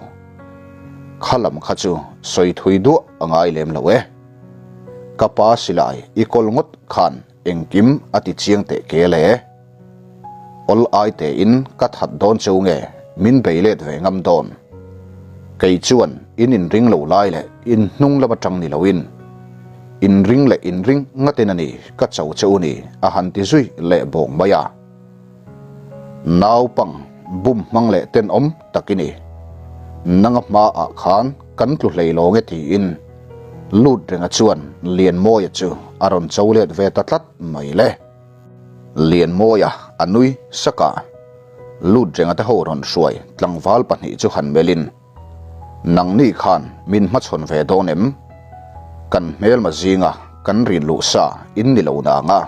Kha lam kha chu sawi thui duah a ngai lem lo e. Ka pa silai i kawl ngawt khan Engkim a ti chiang teh ke le. Awl ai tein ka that dawn cheu nge min bei let ve ngam dawn. Kei chuan in inring lo lai leh in hnung lam atang ni loin. Inring leh inring ngatin a ni ka cho che u ni a han ti zui leh bawng mai a. Naupang bum hmang leh tenawm tak i ni. Nanga hmaah khan kan tlu hlei lawng e tiin lut renga chuan Lianmawia chu a rawn cho let ve ta tlat mai le. Lianmawia a nui sak a, lut renga te ho rawn hruai tlangval pahnih chu han melhin, Nangni khan min hmachhawn ve dawn em? Kan hmelma zinga kan rin luh sa in ni lo nang a,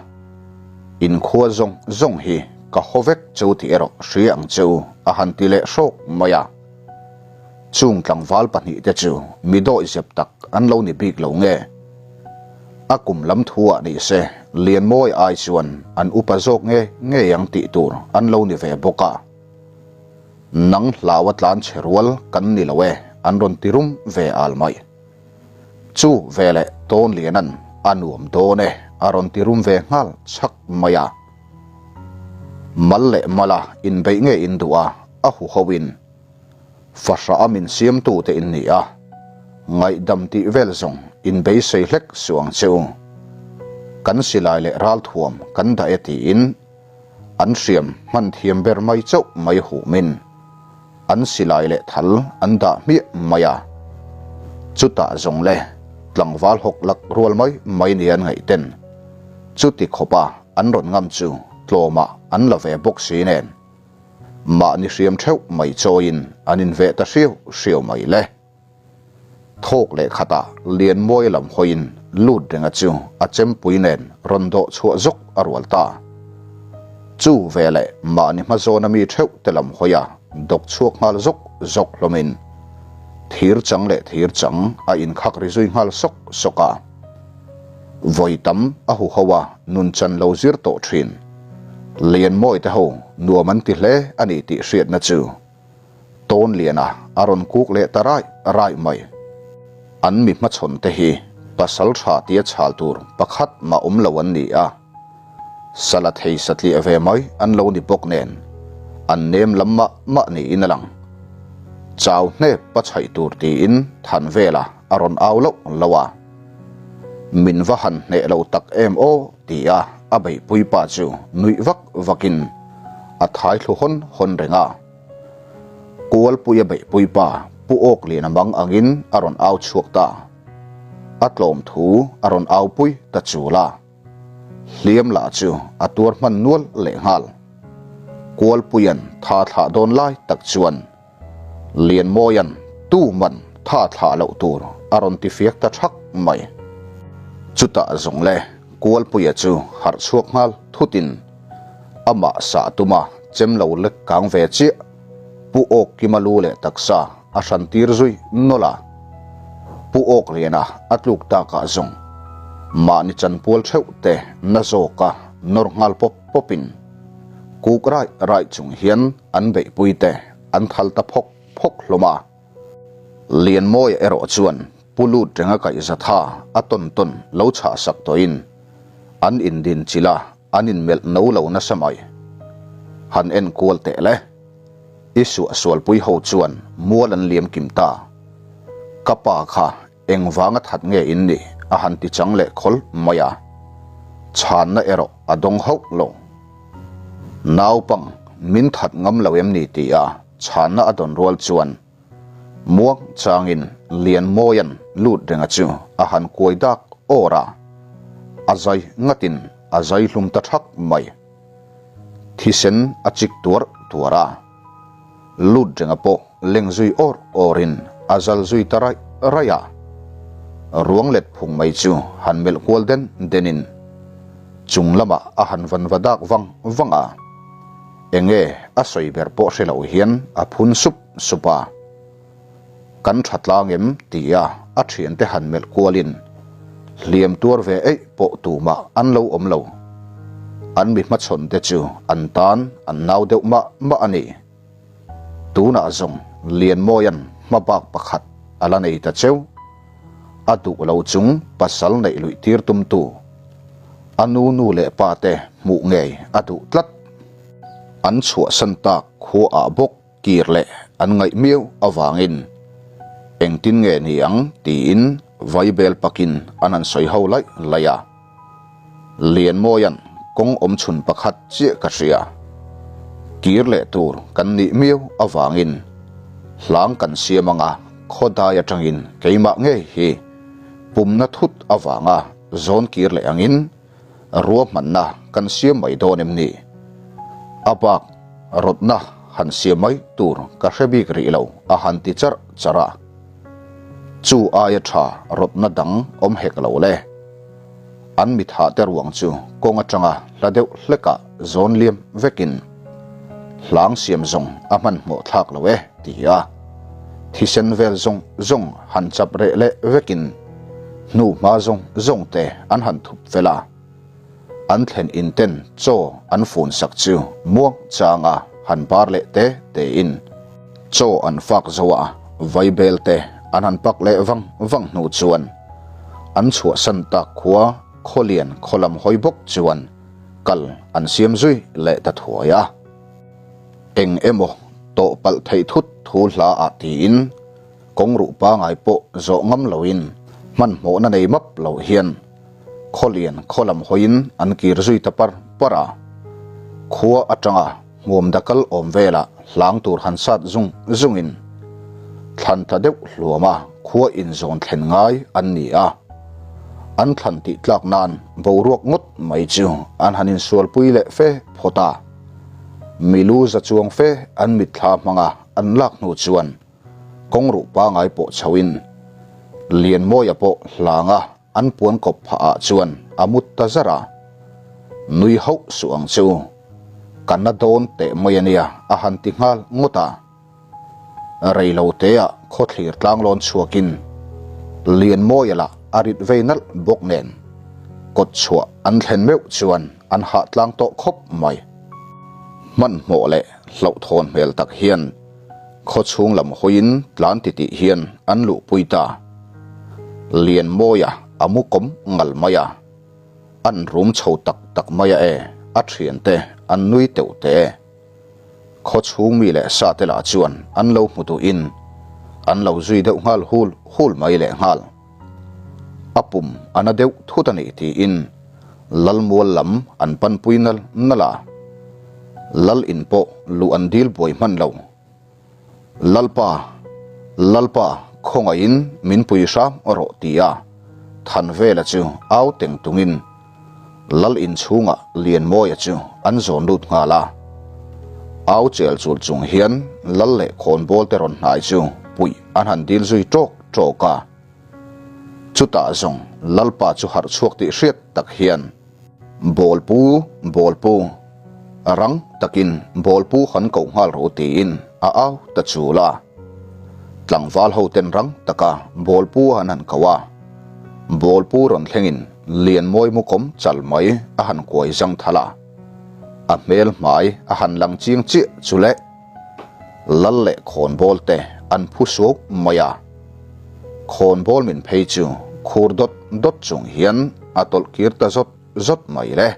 in khua zawng zawng hi ka haw vek cheu tih erawh hria ang cheu a han ti leh hrawk mai a. Chung tlangval pahnihte chu mi dawih zep tak an lo ni bik lo nge? A kum lam thu ah ni se Lianmawi ai chuan an upa zawk nge ngei ang tih tur an lo ni ve bawk a. Nang hlau a tlan chhe rual kan ni lo e, an rawn ti rum ve al mai. Chu veleh Tawnliana'n a nuam dawn e a rawn ti rum ve nghal chhak mai a. Mal leh mala inbeih nge in duh a, a huho in. Fahrah a min siamtu te in ni a, ngaihdam tih vel zawng in beisei hlek suh ang che u. Kan silai leh ralthuam kan dah e tiin, An hriam hman thiam ber mai chauh mai humin an silai leh thal an dah hmiah mai a. Chutah zawng le tlangval hawk lak rual mai mai ni an ngaih ten chuti khawpa an rawn ngam chu tlawmah an la ve bawk si nen mahni hriam theuh mai chawiin an inveh ta hriau hriau mai le. Thawk leh khatah Lianmawia lam hawiin lut renga chu a chempui nen rawn dawh chhuah zawk a rual ta. Chu veleh mahni hmazawna mi theuh te lam hawia dawk chhuak nghal zawk zawk hlawmin thir chang leh thir chang a inkhak ri zui nghal sawk sawk a. Vawi tam a huho a nun chan lo zir tawh thin. Lianmawia te ho nuam an ti hle a ni tih hriatna chu Tawn liana a rawn kuk leh ta raih raih mai. An mi hmachhawn te hi pasal tha tia chhal tur pakhat mah awm lo an ni a, sala thei satliah ve mai an lo ni bawk nen an nem lam mah mah niin a lang. Chau hnep pa chhaih tur tiin than vela a rawn au loh loh a. Min va han hneh lo tak em aw tia a beihpui pa chu nuih vak vakin a thai thlu hawn hawn reng a. Kualpuia beihpui pa Pu Awkliana mang angin a rawn au chhuak ta. A tlawm thu a rawn au pui ta chul a. Hliam lah chu a tuar hman nual lehnghal. Kualpuia'n tha thlah dawn lai tak chuan Lianmawia'n tu man tha thlah loh tur a rawn ti fiak ta thak mai. Chutah zawng le Kualpuia chu harh chhuak nghal thutin amah sah tuma chem lo lek kang ve chiah Pu Awk Kima lu leh taksa a hran tir zui nawlh a. Pu Awk Liana a tluk takah zawng mahni chanpual theuh te na zawka nawr nghal pawp pawpin kuk raih raih chung hian an beihpui te an thal ta phawk phawk hlawm a. Lianmawia erawh chuan Pu Lut renga kaihza tha a tawn tawn lo chhah sak tawhin an indin chilh a, an inmelh no lo nasa mai. Han en kual teh le. I suahsualpui ho chuan mual an liam kim ta. Ka pa kha Engvanga that nge in nih a han ti chang leh khawl mai a, chhanna erawh a dawng hauh lo. Naupang min that ngam lo em ni ti a chhanna a dawn rual chuan muang changin Lianmawia'n lut renga chu a han kuai dak awr a, a zai ngatin a zai hlum ta thak mai. Thisen a chik tuar tuar a, lut renga pawh leng zui awr awrin a zal zui ta raih raih a. Ruang let phung mai chu han melh kual den denin chung lamah a han van va dak vang vang a. Enge a sawi ber pawh hre lo hian a phun sup sup a. Kan tha tlang em tia a thiante han melh kualin hliam tuar ve eih pawh tumah an lo awm lo. An mi hmachhawn te chu an tan an nau deuh mah mah a ni. Tunah zawng Lianmawia'n hmabak pakhat a la nei ta cheu. A duh lo chung pasal neih luih tir tumtu a nu nu leh pa te hmuh ngei a duh tlat. An chhuahsan tak khuaah bawk kir leh an ngaih miau avangin engtin nge ni ang tiin. Vaibel pakin an han sawi ho laih laih a. Lianmawia'n kawng awm chhun pakhat chiah ka hria. Kir leh tur kan nih miau avangin hlang kan siam anga khaw dai atangin keimah ngei hi pumna thut avanga zawn kir leh angin ruahmanna kan siam mai dawn em ni? A bak rawtna han siam mai tur ka hre bik rih lo a han ti charh charh a. Chu aia tha rawtna dang awm hek lo le. An mitha te ruang chu kawng atanga hla deuh hlekah zawn liam vekin hlang siam zawng a hmanhmawh thlak lo e ti a. Thisen vel zawng zawng han chap reh leh vekin hnuhma zawng zawng te an han thup fel a. An thlen in ten chaw an fun sak chu muang chang a han bar leh te te in chaw an fak zo a, vaibel te an han pak leh vang vang hnu chuan an chhuahsan tak khua Khawlian khaw lam hawi bawk chuan kal an siam zui leh ta thuai a. Eng emaw tawh palh theih thut thu hla ah tiin kawng ruh pangai pawh zawh ngam loin hmanhmawhna nei map loh hian Khawlian khaw lam hawiin an kir zui ta par par a. Khua atanga hmuam dakal awm velah hlang tur han sat zung zungin thlan tla deuh hluama khua inzawn thlen ngai an ni a. An thlan tih tlak nan boruak ngawt mai chu an han insualpui leh fe phawt a. Milu za chuang fe an mitthla hmanga an lak hnu chuan kawng ruh pangai pawh chhoin Lianmawia pawh hlanga An puan kawp phah ah chuan a mut ta zar a, Nui hauh suh ang che u, ka na dawn teh mai a nia a han ti nghal ngawt a. Rei lo te ah khawthlir tlanglawn chhuakin Lianmawia lah a rit vei nalh bawk nen kawt chhuah an thlen meuh chuan an hah tlang tawh khawp mai. Hmanhmawh leh hlauhthawn hmel tak hian Khaw chhung lam hawiin tlan titih hian an luhpui ta. Lianmawia a mu kawm ngal mai a, an rum chho tak tak mai a e, a thiante an nui teuh teh e. Khaw chhung mi leh sa te lah chuan an lo hmu duhin an lo zui deuh nghal hul hul mai leh nghal. A pum a na deuh thut a nih tiin Lalmual lam an panpui nal nal a. Lal in pawh luh an dil buai hman lo. Lalpa, Lalpa, khawngaihin min pui hram rawh ti a Thanvela chu au teng tungin Lal in chhungah Lianmawia chu an zawn lut nghal a. Au chel chul chung hian Lal leh khawnbawl te rawn hnai chu puih an han dil zui tawk tawk a. Chutah zawng Lalpa chu harh chhuak tih hriat tak hian Bawlpu, Bawlpu, rang takin Bawlpu han koh nghal rawh u tiin a au ta chul a. Tlangval ho ten rang taka Bawlpu an han koh a. Bawlpu rawn thlengin Lianmawi mukawm chal mai a han kuai zang thal a. A hmel hmai a han lang chiang chiah chu le. Lal leh khawnbawl te an phu suau mai a. Khawnbawl min phei chu khur dawt dawt chung hian a tawlh kir ta zawt zawt mai le.